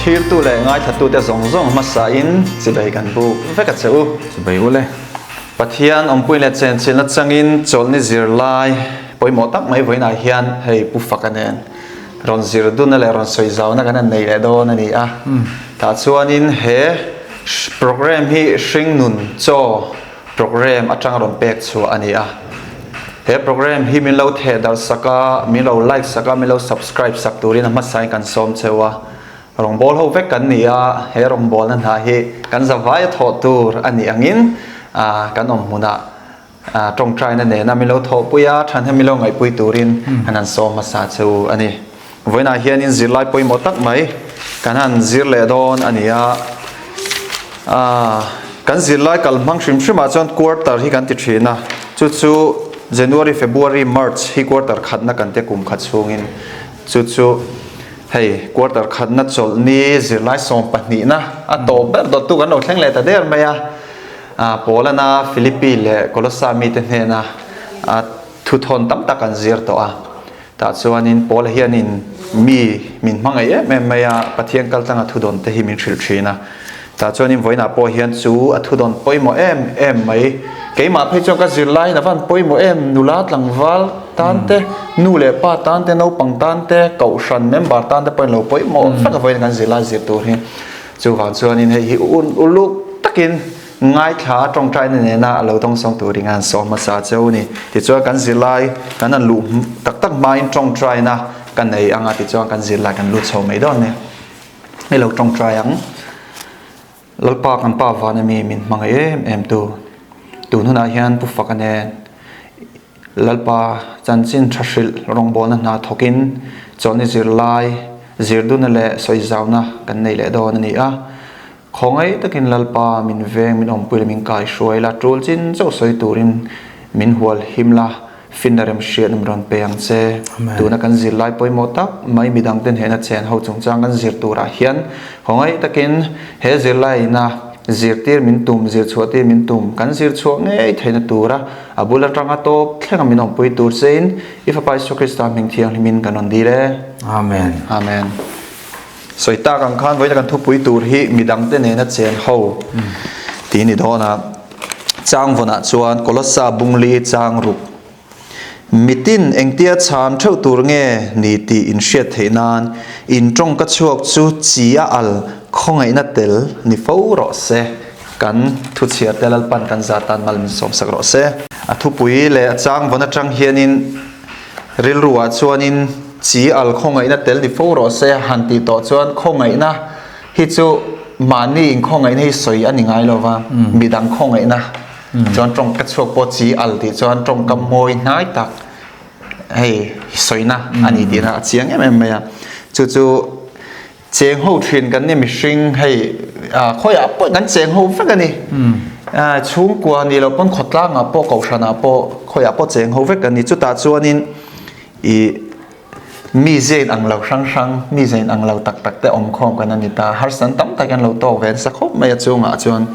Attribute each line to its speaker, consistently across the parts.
Speaker 1: Thlirtu leh ngaithlatute zawng zawng hmasain chibai kan buk vek a che u.
Speaker 2: Chibai u le.
Speaker 1: Pathian awmpui leh chenchilhna changin chawlhni zirlai pawimawh tak mai vawiinah hian hei Pu Faka nen rawn zir dunna leh rawn sawi zauna kan han nei leh dawn a ni a. Tah chuanin he programme hi Hringnun Chaw programme atanga rawn pek chhuah a ni a. He programme hi min lo theh darh sak a, min lo like sak a, min lo subscribe sak turin a hmasain kan sawm cheu a. Rawngbâwl ho vek kan ni a, he rawngbâwlna hna hi kan zavaia thawh tur a nih angin kan awm hmunah ṭawngṭaina nena min lo thawhpui a, ṭhahnem min lo ngaihpui turin an han sawm hmasa che u a ni. Vawiinah hianin zirlai pawimawh tak mai kan han zir leh dawn a ni a, kan zirlai kal hmang hrim hrimah chuan quarter hi kan ti ṭhin a, chu chu January, February, March hi quarter khatna kan ti a kum khat chhungin chu chu. Hei, quarter khatna chawlhni zirlai sawm pahnihna a tawp ber dawttu kan lo thleng leh ta der mai a. Paulana Philippi leh Kolossa mite hnena thuthawn tam tak an zir tawh a. Tah chuanin Paula hianin mi min hmangaih em em mai a, Pathian kaltlanga thudawn te hi min hrilh thin a. Tah chuanin vawiinah pawh hian chu a thudawn pawimawh em em mai. Keimah phei chuan ka zirlaiin a van pawimawh em, nula tlangval tan te, nu leh pa tan te, naupang tan te, kohhran member tan te pawhin lo pawimawh vek a vawiin kan zirlai zir tur hi. Chuvang chuanin hei hi uluk takin ngaithla tawngtaina nena a lo dawngsawng turin an sawm hmasa cheu a ni. Tichuan kan zirlai kan han luh tak tak hmain tawngtaina ka nei anga tichuan kan zirlai kan lut chho mai dawn nia. I lo tawngtai ang. Lalpa kan Pa vana mi min hmangaih em em tu. Tun hunah hian Pu Faka nen Lalpa chanchin tha hrilh rawngbawlna hna thawkin chawlhni zirlai, zirduna leh sawizauna kan nei leh dawn a ni a. Khawngaih takin Lalpa min veng, min awmpui leh min kaihruai la, tul chin chauh sawi turin min hual him la, finna rem hriat min rawn pe ang che. Tuna kan zirlai pawimawh tak mai midangte hnehna chen ho chungchang kan zir turah hian khawngaih takin he zirlaiina zirtir min tum, zirchhuahtir min tum, kan zirchhuah ngei theihna tura a bul atanga tawp thlenga min awmpui tur chein i Fapa Isua Krista hming thianghlimin kan rawn dil e.
Speaker 2: Amen.
Speaker 1: Amen. Sawi tak ang khan vawiin kan thupui tur hi midangte nena chen ho tih ni dawn a. Chang vawnah chuan Kolossa bungli chang ruk. Mitin engtia chhan theuh tur nge ni tih in hriat theih nan in tawngka chhuak chu chi a al khawngaihna tel ni fo rawh se. Kan thuchhiar te Lalpan kan zah tan mal min sawm sak rawh se. A thupui leh a chang vawn atang hianin Rilruah chuanin chi al khawngaihna tel ni fo rawh se han tih tawh chuan khawngaihna hi chu mahni inkhawngaihna hi sawi a ni ngai lo va, midang khawngaihna chuan tawngka chhuak pawh chi al tih chuan tawngka mawi hnai tak hei sawina a ni tihna a chiang em em mai a. Chu chu Cheng ho thin kan ni mihring hei khawiah pawh kan cheng ho vek a ni. Chhungkua ni lo pawn khawtlangah pawh kohhranah pawh khawiah pawh cheng ho vek kan ni. Chutah chuanin ih mi zain ang lo hrang hrang, mi zain ang lo tak tak te awm khawm kan a ni ta. Harsan tam tak an lo tawk ve nasa khawp mai a chungah chuan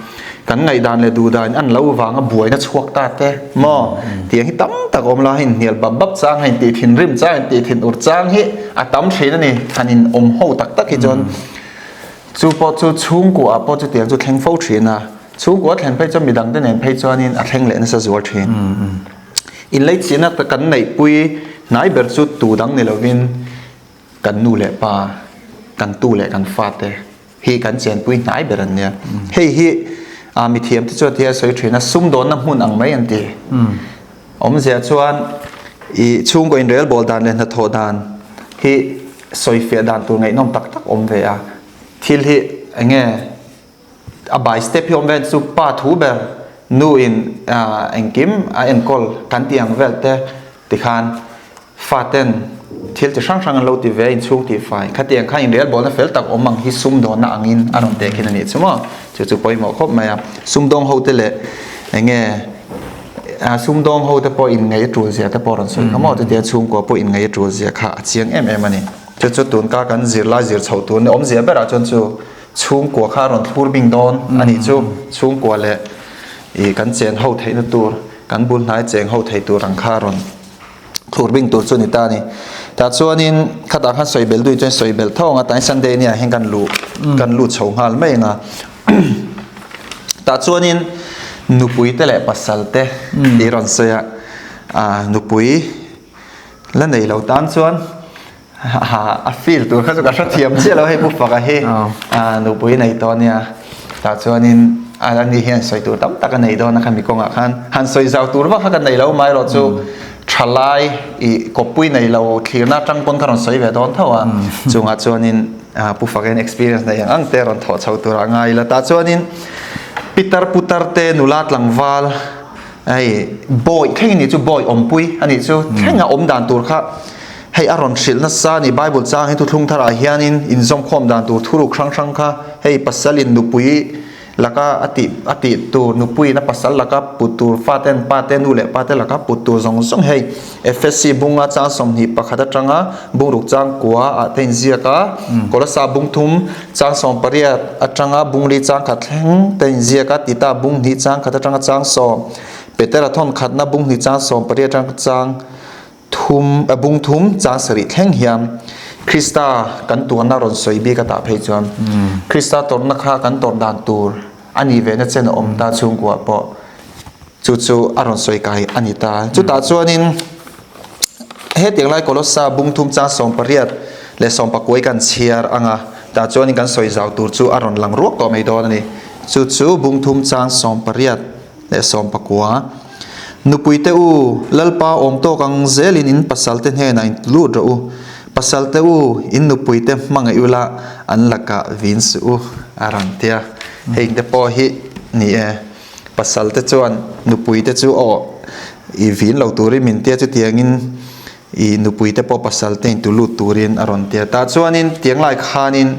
Speaker 1: kan ngaihdan leh duhdan an lo vanga buaina chhuak ta te maw tiang hi tam tak awm la hei hnial bap bap chang hei tih thinrim chang hei tih thin ur chang hi a tam thin a ni han in awm ho tak tak hi chuan chu pawh chu chhungkua ah pawh chutiang chu thleng fo thin a chhungkua thlen phei chuan midang te nen phei chuanin a thleng leh nasa zual thin inleichihna kan neihpui hnai ber chu tu dang ni lovin kan nu leh pa kan tu leh kan fate hi kan chenpui hnai ber an nia. Hei hi mithiam te chuan thil a sawi thin a, sumdawnna hmun ang mai an ti. Awmzia chuan i chhungkaw inrelbawl dan leh hnathawh dan hi sawifiah dan tur ngaihnawm tak tak awm ve a. Thil hi eng nge a by step hi awm ve chu pa thu ber nu in engkim a enkawl kan tih ang vel te tikhan Faten thil chi hrang hrang an lo ti ve a, inchhung tih fai. Khatiang khan inrelbawlna fel tak awm ang hi sumdawnna angin a rawn teh khin a nih chu maw? Chu chu pawimawh khawp mai a. Sumdawng hote leh eng nge sumdawng hote pawh inngaih a tul zia te pawh a rawn sawi kha maw? Chutia chhungkua pawh inngaih a tul zia kha a chiang em em a ni. Chu chu tun ka kan zirlai zir chhoh tur ni awmzia berah chuan chu chhungkua kha a rawn thlur bing dawn a nih chu. Chhungkua leh ih kan chen ho theihna tur, kan bul hnai cheng ho thei tur ang kha a rawn. Thlur bing tur chu ni ta a ni. Tah chuanin khatah khan sawi belh duh chuan sawi belh tho ang a, tain Sunday nia hian kan luh kan lut chho nghal mai ang a. Tah chuanin nupui te leh pasal te tih rawn sawi a, ah nupui la nei lo tan chuan a feel tur kha chu ka hrethiam chiah lo hei Pu Faka hi nupui nei tawh ania tah chuanin ani hian sawi tur tam tak a nei dawn a khami kawngah khan han sawi zau tur vak kha ka nei lo mai erawh chu thalai ih kawppui nei lo thlirna atang pawn ka rawn sawi ve dawn tho a chungah chuanin Pu Faka hian experience nei ang ang te rawn thawh chho turah ngai ila tah chuanin pitar putar te nula tlangval Hei bawi thleng anih chu bawi awmpui anih chu thleng a awm dan tur kha hei a rawn hrilh nasa a ni Bible chang hi thuthlung tharah hianin inzawmkhawm dan tur thuruk hrang hrang kha hei pasalin nupui laka a tih a tih tur nupuiin a pasal laka put tur faten pa te nu leh pa te laka put tur zawng zawng hei Efesi bunga chang 21 atanga bungruk chang kua ah te inziak a Kolosa bung thum Chang 18 atanga bung li chang khat thleng te inziak a, Tita bung hnih chang khat atanga chang sawm, Petera thawn khatna bung hnih chang 18 atanga chang thum bung thum chang sarih thleng hian Krista kan tuarna rawn sawi bik a tah phei chuan Krista tawrhna kha kan tawrh dan tur a nih ve na chen a awm ta chhungkua pawh chu chu a rawn sawi kai a ni ta. Chutah chuanin. Hetiang lai Kolossa bung thum chang 18 leh 19 kan chhiar ang a, tah chuanin kan sawi zau tur chu a rawn lang ruak tawh mai dawn a ni. Chu chu bung thum chang 18 leh 19. Nupuite u, Lalpa awm tawk ang zelin in pasalte hnenah in lut rawh u. Pasalte u, in nupuite hmangaih ula an lakah vin suh u, a rawn ti a. Heng te pawh hi ni e. Pasalte chuan nupuite chu aw i vin lo turin min tia chutiangin i nupuite pawh pasalte in tu lut turin a rawn tia. Tah chuanin tiang lai khanin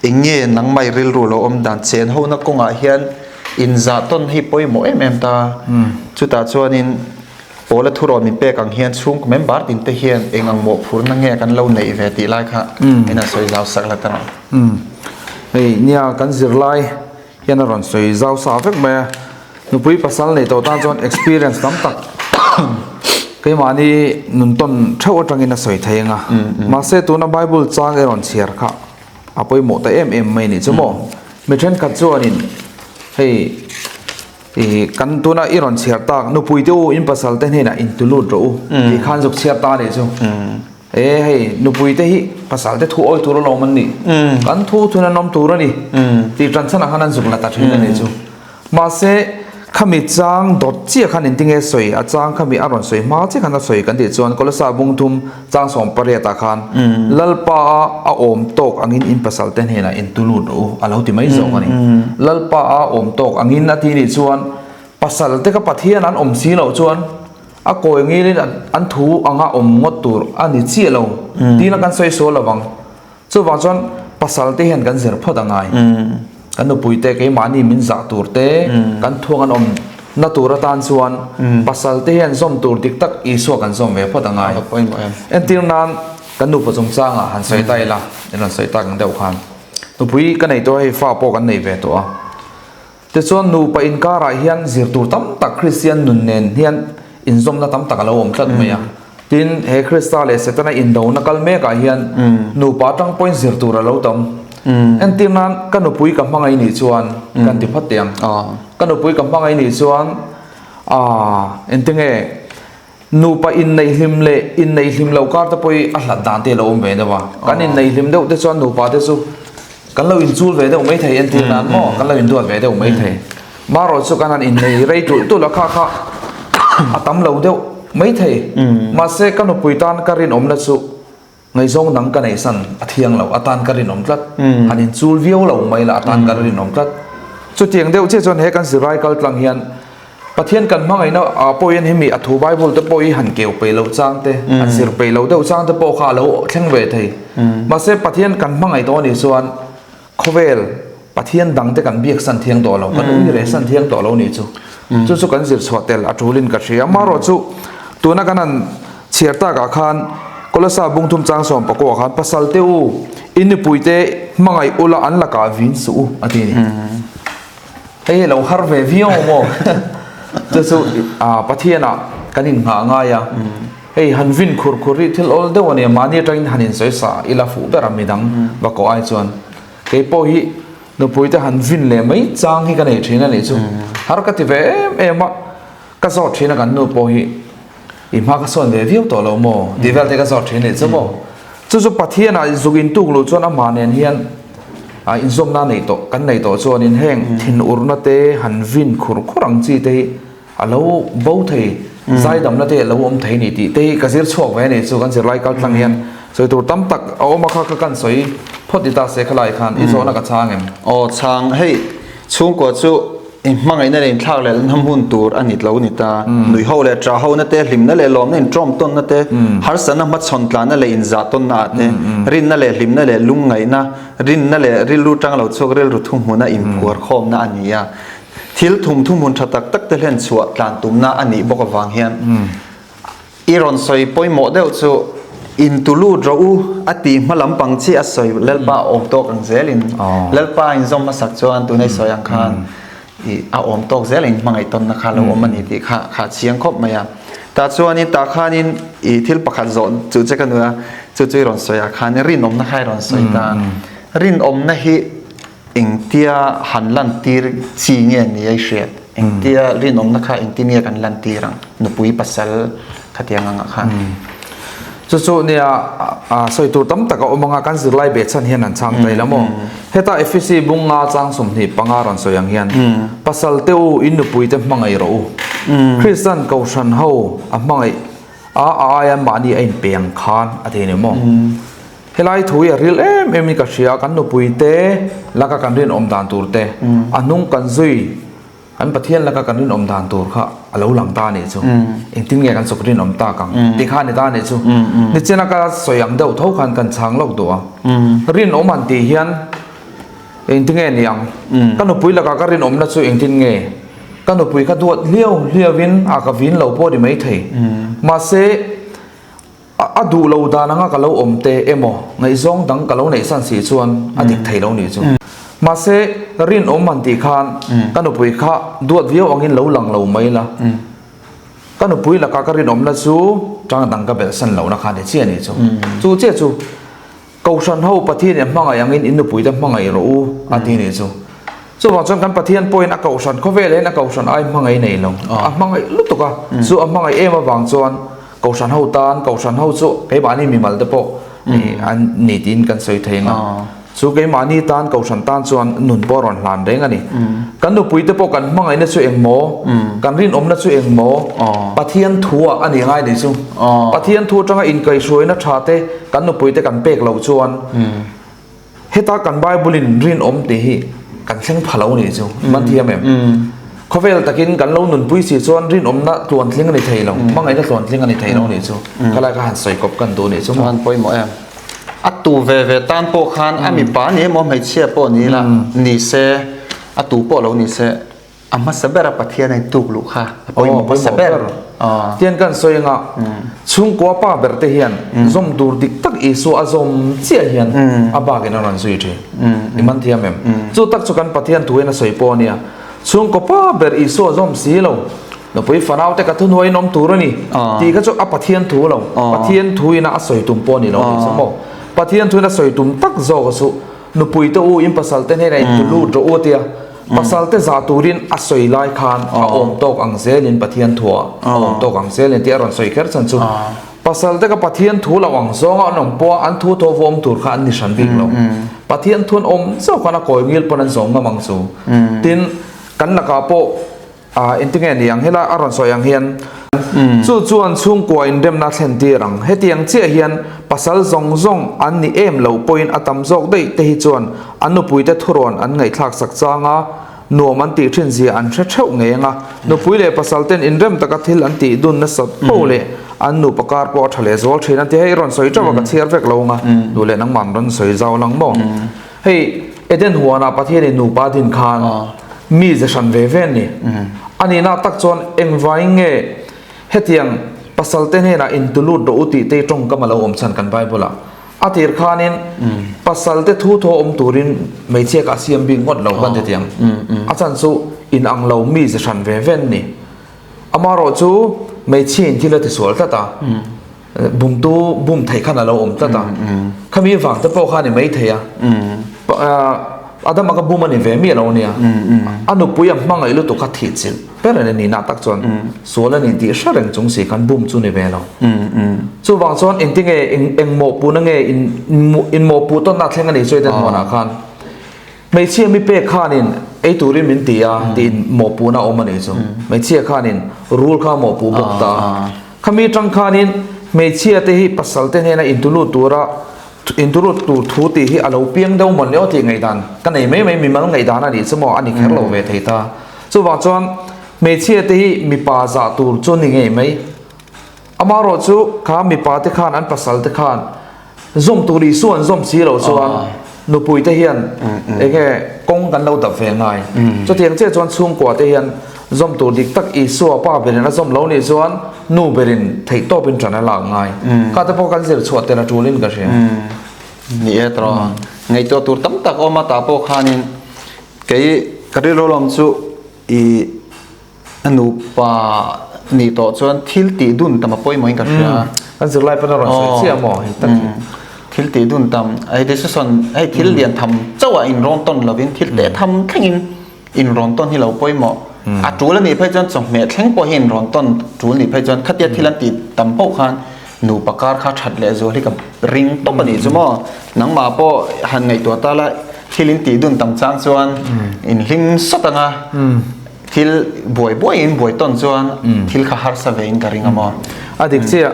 Speaker 1: eng nge nangmah i rilru lo awm dan chen hona kawngah hian inzah tawn hi pawimawh em em ta. Chutah chuanin Pawla thurawn min pek ang hian chhungkaw member tin te hian eng ang mawhphurna nge kan lo neih ve tih lai kha min han sawi zau sak la ta rawh.
Speaker 2: Hei nia kan zirlai hian a rawn sawi zau sa vek mai a, nupui pasal nei tawh tan chuan experience tam tak keimahni nun tawn theuh atangin a sawi thei ang a, mahse tuna Bible chang i rawn chhiar kha a pawimawh ta em em mai a nih chu maw, mi thenkhat chuanin hei ih kan tuna i rawn chhiar tak nupui te u in pasal te hnenah intu lut rawh u tih khan zuk chhiar ta a nih chu. E hei, nupui te hi pasal te thu awi tur alawm an nih. Kan thu thun an awm tur a ni. Tih tan chhanah khan an zuk la ta thin a nih chu. Mahse, khami chang dawt chiah khan engtinge sawi, a chang khami a rawn sawi hma chiah khan a sawi kan tih chuan Kolosa bung thum chang 18 ah khan Lalpa a awm tawk angin in pasal te hnenah in tu lut rawh u a lo ti mai zawk a ni. Lalpa a awm tawk angin a ti nih chuan pasal te kha Pathian an awm si loh chuan A kawi ngilin an thu anga awm ngawt tur a ni chiah lo tiin a kan sawi sual lo vang. Chuvang chuan pasal te hian kan zir phawt a ngai. Kan nupui te keimahni min zah tur te, kan thuang an awm na tur atan chuan pasal te hian zawm tur dik tak Isua kan zawm ve phawt a ngai. Entir nan kan nupa chungchangah han sawi ta ila, in rawn sawi tak ang deuh khan nupui ka nei tawh a hei fa pawh kan nei ve tawh a. Tichuan nupa inkarah hian zir tur tam tak Kristian nun nen hian inzawmna tam tak a lo awm tlat mai a. Tin, he Krista leh Setana indona kal mekah hian nupa atang pawhin zir tur a lo tam. Entir nan ka nupui ka hmangaih nih chuan kan ti phawt teh ang. Ka nupui ka hmangaih nih chuan aah engtinge nupa inneihhlim leh inneihhlim loh kar te pawh hi a hlat dan te a lo awm ve deuh a. Kan inneihhlim deuh te chuan nupa te chu kan lo inchul ve deuh mai thei entir nan maw kan lo induat ve deuh mai thei. Marawh chu kan han innei rei tulh tulh a kha kha a tam lo deuh mai thei. Mahse ka nupui tan ka rinawmna chu ngaihzawng dang ka neihsan a thiang lo atan ka rinawm tlat. Han inchul viau lo mai la atan ka rinawm tlat. Chutiang deuh chiah chuan he kan zirlai kal tlang hian Pathian kan hmangaihna ah pawh hian hemi a thu Bible te pawh hi han keu peih loh chang te, han zir peih loh deuh chang te pawh kha a lo thleng ve thei. Mahse Pathian kan hmangaih tawh anih chuan khawvel Pathian dang te kan biak san thiang tawh lo, kan ui reh san thiang tawh lo nih chu. Chu chu kan zir chhuah tel a tulin ka hria. Amaherawhchu tuna kan han chhiar takah khan Kolosa bung thum chang 19 ah khan pasal te u, in mipui te hmangaih ula an lakah vin suh u a ti a ni. Hei hi lo har ve viau maw? Chu chu Pathianah kan innghah ngai a. Hei han vin khur khur hi thil awl deuh a nia, mahni atangin han insawi sa ila fuh ber a midang va koh ai chuan. Kei pawh hi nupui te han vin leh mai chang hi ka nei thin a nih chu. Har ka ti ve em em a, ka zawt thin a kan nu pawh hi i hma ka sawn ve viau tawh lo maw tih vel te ka zawt thin a nih chu maw. Chu chu Pathian ah zuk intuk luh chuan amah nen hian a inzawmna neih tawh kan nei tawh chuanin heng thinurna te han vin khur khur ang chi te hi a lo bo thei, zaidamna te a lo awm thei a ni tih te hi ka zir chhuak ve a ni chu kan zirlai kal tlang hian sawi tur tam tak a awm a kha kha kan sawi phawt ni ta se khalai khan i zawhna ka chhang em?
Speaker 1: Aw chhang, hei chhungkua chu i hmangaihna leh inthlak leh na hmun tur a ni tlo ni ta, nui ho leh ṭah ho na te, hlimna leh lawmna intawm tawnna te, harsatna hmachhawn tlanna leh inzah tawnna ah te, rinna leh hlimna leh lungngaihna, rinna leh rilru tang lo chhuak rilru thuhmuna inphuar khawmna a ni a. Thil thum thuhmun tha tak tak te hlen chhuah tlan tumna a nih bawk avang hian i rawn sawi pawimawh deuh chu in tu lut rawh u a tih hma lampang chiah a sawi Lalpa a awm tawk ang zelin Lalpa a inzawm hmasak chuan tuna i sawi ang khan i a awm tawk zel in hmangaih tawnna kha lo awm a ni tih kha kha a chiang khawp mai a. Tah chuanin tah khanin i thil pakhat zawh chu che ka nuih a chu chu i rawn sawi ah khan rinawmna kha i rawn sawi ta. Rinawmna hi Engtia han lantir chi nge ni a i hriat? Engtia rinawmna kha engtin nge kan lantir ang? Nupui pasal khatiang angah khan.
Speaker 2: Chu chu nia sawi tur tam tak a awm anga kan zirlai beh chhan hian an chhang thei la maw? Heta Efesi bung nga chang 25 rawn sawi ang hian pasal te u in nupui te hmangaih rawh u. Kristian kohhran ho a hmangaih a a aia mahni a inpe ang khan a ti a ni maw? Helai thu hi a ril em em in ka hria, kan nupui te laka kan rinawm dan tur te, a hnung kan zui kan Pathian laka kan rinawm dan tur kha a lo lang ta a nih chu. Engtin nge kan chawk rinawm tak ang tih kha a ni ta a nih chu. Nichina ka sawi ang deuh tho khan kan chhang lawk duh a. Rinawm han tih hian engtin nge ni ang? Ka nupui laka ka rinawmna chu engtin nge? Ka nupui kha duat hliau hliauin a ka vin lo pawh a ni maithei. Mahse. A duh lo dan anga ka lo awm te emaw ngaihzawng dang ka lo neih san si chuan a dik thei lo nih chu. Mahse, rinawm han tih khan ka nupui kha duat viau angin lo lang lo mai la. Ka nupui laka ka rinawmna chu tang dang ka belh san lohna kha ni chiah nih chu. Chu chiah chu Kohhran ho Pathian in a hmangaih angin in nupuite hmangaih rawh u a ti nih chu. Chuvang chuan kan Pathian pawhin a Kohhran khawvel hian a Kohhran ai hmangaih nei lo. A hmangaih lutuk a, chu a hmangaih em avang chuan Kohhran ho tan Kohhran ho chu keimahni mimal te pawh an ni tiin kan sawi thei ang a. Chu keimahni tan Kohhran tan chuan nun pawh a rawn hlan reng a ni. Kan nupuite pawh kan hmangaihna chu eng maw? Kan rinawmna chu eng maw? Pathian thu ah a ni ngai nih chu. Pathian thu atanga inkaihhruaina tha te kan nupuite kan pek loh chuan heta kan Bible in rinawm tih hi kan thleng pha lo nih chu. Man thiam em? Khawvel takin kan lo nunpui si chuan rinawmna tluantling a ni thei lo, hmangaihna tluantling a ni thei lo nih chu. Khalai kha han sawi kawp kan duh nih chu maw?
Speaker 1: An pawimawh em? A tu ve ve tan pawh khan a mipa ni emaw hmeichhia pawh ni ila ni se, a tu pawh lo ni se, a hmasa ber a Pathian a intuk luh kha a pawimawh hmasa ber.
Speaker 2: Tian kan sawi anga chhungkua pa ber te hian zawm tur dik tak Isua a zawm chiah hian a bakin a rawn zui thin. I man thiam em? Chu tak chu kan Pathian thu hian a sawi pawh a nia. Chhungkaw pa ber Isua zawm si lo. Nupui fanau te ka thuhnuaiin awm tur a ni tih kha chu a Pathian thu lo. Pathian thu ina a sawi tum pawh a ni lo tih chu maw. Pathian thu ina sawi tum tak zawk a chu nupui te u in pasal te hnenah in tu lut rawh u a tia. Pasal te zah turin a sawi lai khan a awm tawk ang zelin Pathian thuah a awm tawk ang zelin tih a rawn sawi kher chhan chu pasal te ka Pathian thu lo ang zawnga an awm pawha an thu thaw vawm tur kha an ni hran bik lo. Pathian thu an awm chauh khan a kawi ngil pawn an zawm ngam ang chu. Tin, kan lakah pawh Ah, engtinge ni ang? Helai a rawn sawi ang hian chu chuan chhungkua inremna a thlen tir ang. Hetiang chiah hian pasal zawng zawng an ni em lo pawhin a tam zawk daih te hi chuan an nupuite thurawn an ngaihthlak sak chang a, nuam an tih thin zia an hre theuh ngei ang a. Nupui leh pasal ten inrem taka thil an tih dun nasat po leh an nupa kar pawh a tha leh zual thin a ti. Hei rawn sawi teuh a, ka chhiar vek lo ang a, duh leh nangmah rawn sawi zau lang maw? Hei Eden huanah Pathianin nupa din khan mi ze hran ve ve an ni. A nihna tak chuan engvaiin nge hetiang pasalte hnenah intulut rawh u tih te tawngkam a lo awm chhan kan Bible-ah. A tir khanin pasalte thu thaw awm turin hmeichhia kha a siam bik ngawt lo kan ti tiang. A chhan chu inang lo mi ze hran ve ve an ni. Amaherawhchu hmeichhiain thil a tisual tlat a. Bumtu bum theih khan a lo awm tlat a. Khami vang te pawh kha a ni maithei a. Adama kha bum a ni ve miah lo a nia. A nupui a hmangaih lutuk kha thih chilh ber a ni nah tak chuan sual a ni tih hre reng chung si khan bum chu ni ve lo. Chuvang chuan engtinge eng mawhpuhna nge inmawhpuh tawnna thleng a nih chu Eden huanah khan Hmeichhia mi pek khanin ei turin min ti a tiin mawhpuhna a awm a nih chu. Hmeichhia khanin rul kha a mawhpuh bawk ta a. Khami atang khanin hmeichhia te hi pasal te hnena intulut tura intulut tur thu tih hi a lo piang deuh mawn leh aw tih ngaihdan ka nei mai mai mimal ngaihdan a nih chu maw a ni kher lo ve thei ta. Chuvang chuan hmeichhia te hi mipa zah tur chu ni ngei mai. Amaherawhchu kha mipa te khan an pasal te khan Zawm tur Isua an zawm si loh chuan nupui te hian enge kawng kan lo dap ve ngai. Chutiang chiah chuan chhungkua te hian zawm tur dik tak Isua pa berin a zawm lo nih chuan nu berin theih tawpin ṭan a lak ngai. Kha te pawh kan zir chhuah tel a ṭulin ka hria.
Speaker 1: Ni e tawh. Ngaihtuah tur tam tak awm a tah pawh khanin kei ka rilru lawm chu i A nupa nih tawh chuan thil tih dun tam a pawimawh in ka hria.
Speaker 2: Kan zirlai pawn a rawn sawi chiah maw hei tak hi.
Speaker 1: Thil tih dun tam, hei decision, hei thil lian tham chauh ah inrawn tawn lovin thil teh tham thleng in inrawn tawn hi lo pawimawh. A tul a nih phei chuan chawhmeh thleng pawh hi inrawn tawn tul nih phei chuan khatia thil an tih tam pawh khan nupa kar kha that leh zual hi ka ring tawp a nih chu maw. Nangmah pawh han ngaihtuah ta la thil in tih dun tam chang chuan in hlim sawt ang a. Thil buai buai in buai tawn chuan thil kha harsa ve in ka ring a maw?
Speaker 2: A dik chiah.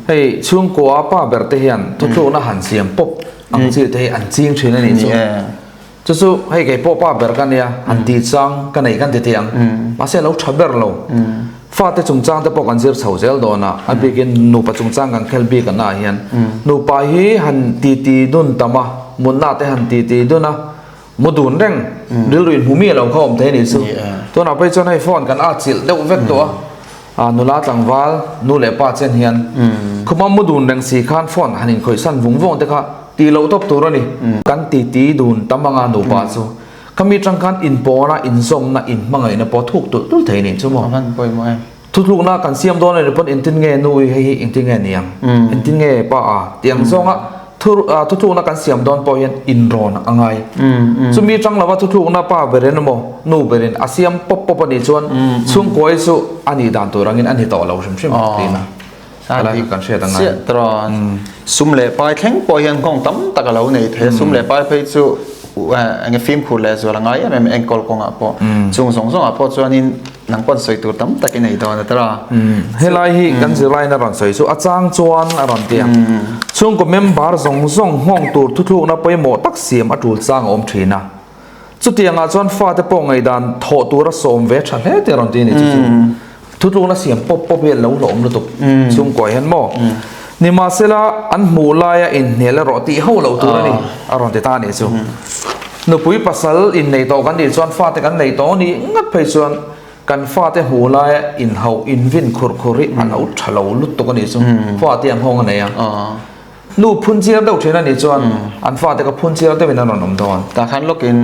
Speaker 2: Hei chhungkua pa ber te hian thutlukna han siam pawp ang chi te hi an ching thin a nih chu. Chu chu hei kei pawh pa ber ka nia, han ti chang ka nei kan ti thei ang. Mahse a lo tha ber lo. Fate chungchang te pawh kan zir chho zel dawn a, a bikin nupa chungchang kan khel bik an ah hian nupa hi han titi dun tam a, mutna te han titi dun a, Mu dun reng rilru in hmu mi alo kha awm thei a nih chu. Tunah pawh hi chuan hei phone kan at chilh deuh vek tawh a, a nula tlangval nu leh pa chen hian khuma mu dun reng si khan phone han inkhawih san vung vung te kha tih loh tawp tur a ni. Kan titi dun tam anga nupa chu khami tang khan inpawna inzawmna inhmangaihna pawh thuk tulh tulh thei a nih chu maw. Thutlukna kan siam dawn a nih pawn engtin nge nu i hei hi engtin nge ni ang, engtin nge pa a tih ang zawnga thutlukna kan siam dawn pawh hian inrawn a ngai. Chumi tang lova thutlukna pa berin emaw nu berin a siam pawp pawp a nih chuan chhungkua hi chu a nih dan tur angin a ni tawh lo hrim hrim tihna helai kha kan hriat a ngai.
Speaker 1: Sum leh pai thleng pawh hian nghawng tam tak a lo nei thei a, sum leh pai phei chu enge fimkhur leh zual a ngai em em enkawl kawngah pawh chung zawng zawngah pawh chuanin Nang pawn sawi tur tam tak i nei dawn a tara.
Speaker 2: Helai hi kan zirlain a rawn sawi chu a chang chuan a rawn ti a. Chhungkaw member zawng zawng nghawng tur thuthlukna pawimawh tak siam a tul chang a awm thin a. Chutiangah chuan fate pawh ngaihdan thawh tur a sawm ve tha hle tih a rawn ti a ni chu chu. Thuthlukna siam pawp pawp hi a lo hlawhawm lutuk chhungkaw hian maw. Nimahsela an hmuh laia inhnial erawh tih ho loh tur a ni a rawn ti ta a nih chu. Nupui pasal innei tawh kan nih chuan fate kan nei tawh nih ngat phei chuan kan fate hmuh laia inhauh invin khurh khurh hi a lo tha lo lutuk a nih chu. Fate ang nghawng a nei a. Nu phun chiar deuh thin a nih chuan an fate kha phun chiar deuhin an rawn awm dawn.
Speaker 1: Tah khan lawkin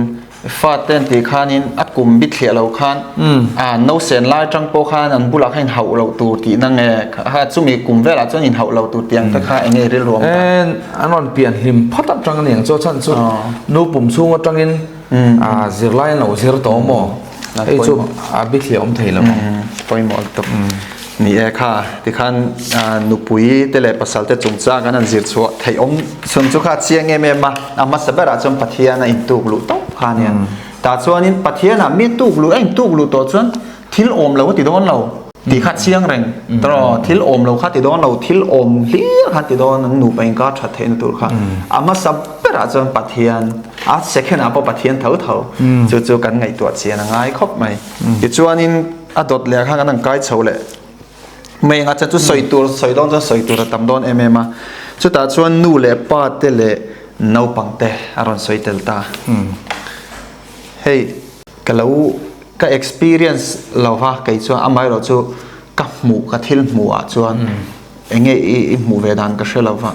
Speaker 1: fate an tih khanin a kum bithliah lo khan a nausen lai atang pawh khan an bulah khan inhauh loh tur tihna nge kha chumi kum velah chuan inhauh loh tur tih ang te kha eng nge rilru awm
Speaker 2: ta? An rawn pian hlim phawt atang a ni ang chu a chhan chu nu pum chhung atangin zirlai an lo zir tawh maw hei chu a bithliah awm thei lo ang.
Speaker 1: Pawimawh lutuk. Ni e kha tikhan nupui te leh pasal te chungchang kan han zir chhuah theih awm chhun chu kha chiang em em a, a hmasa berah chuan Pathian a intuk luh tawp kha a nia. Tah chuanin Pathianah mi tuk luh a intuk luh tawh chuan thil awm lo a ti dawn lo tih kha chiang reng tawh thil awm lo kha ti dawn lo thil awm hlir kha ti dawn an nupa inkar that theihna tur kha a hmasa berah chuan Pathian a second ah pawh Pathian tho tho chu chu kan ngaihtuah chian a ngai khawp mai tichuanin a dawt leh khan kan han kai chho leh mai anga chu sawi tur sawi dawn chuan sawi tur a tam dawn em em a chutah chuan nu leh pa te leh naupang te a rawn sawi tel ta hei Ka lo ka experience lo va kei chuan amaherawh chu ka hmuh ka thil hmuh ah chuan eng nge i hmuh ve dan ka hre lo va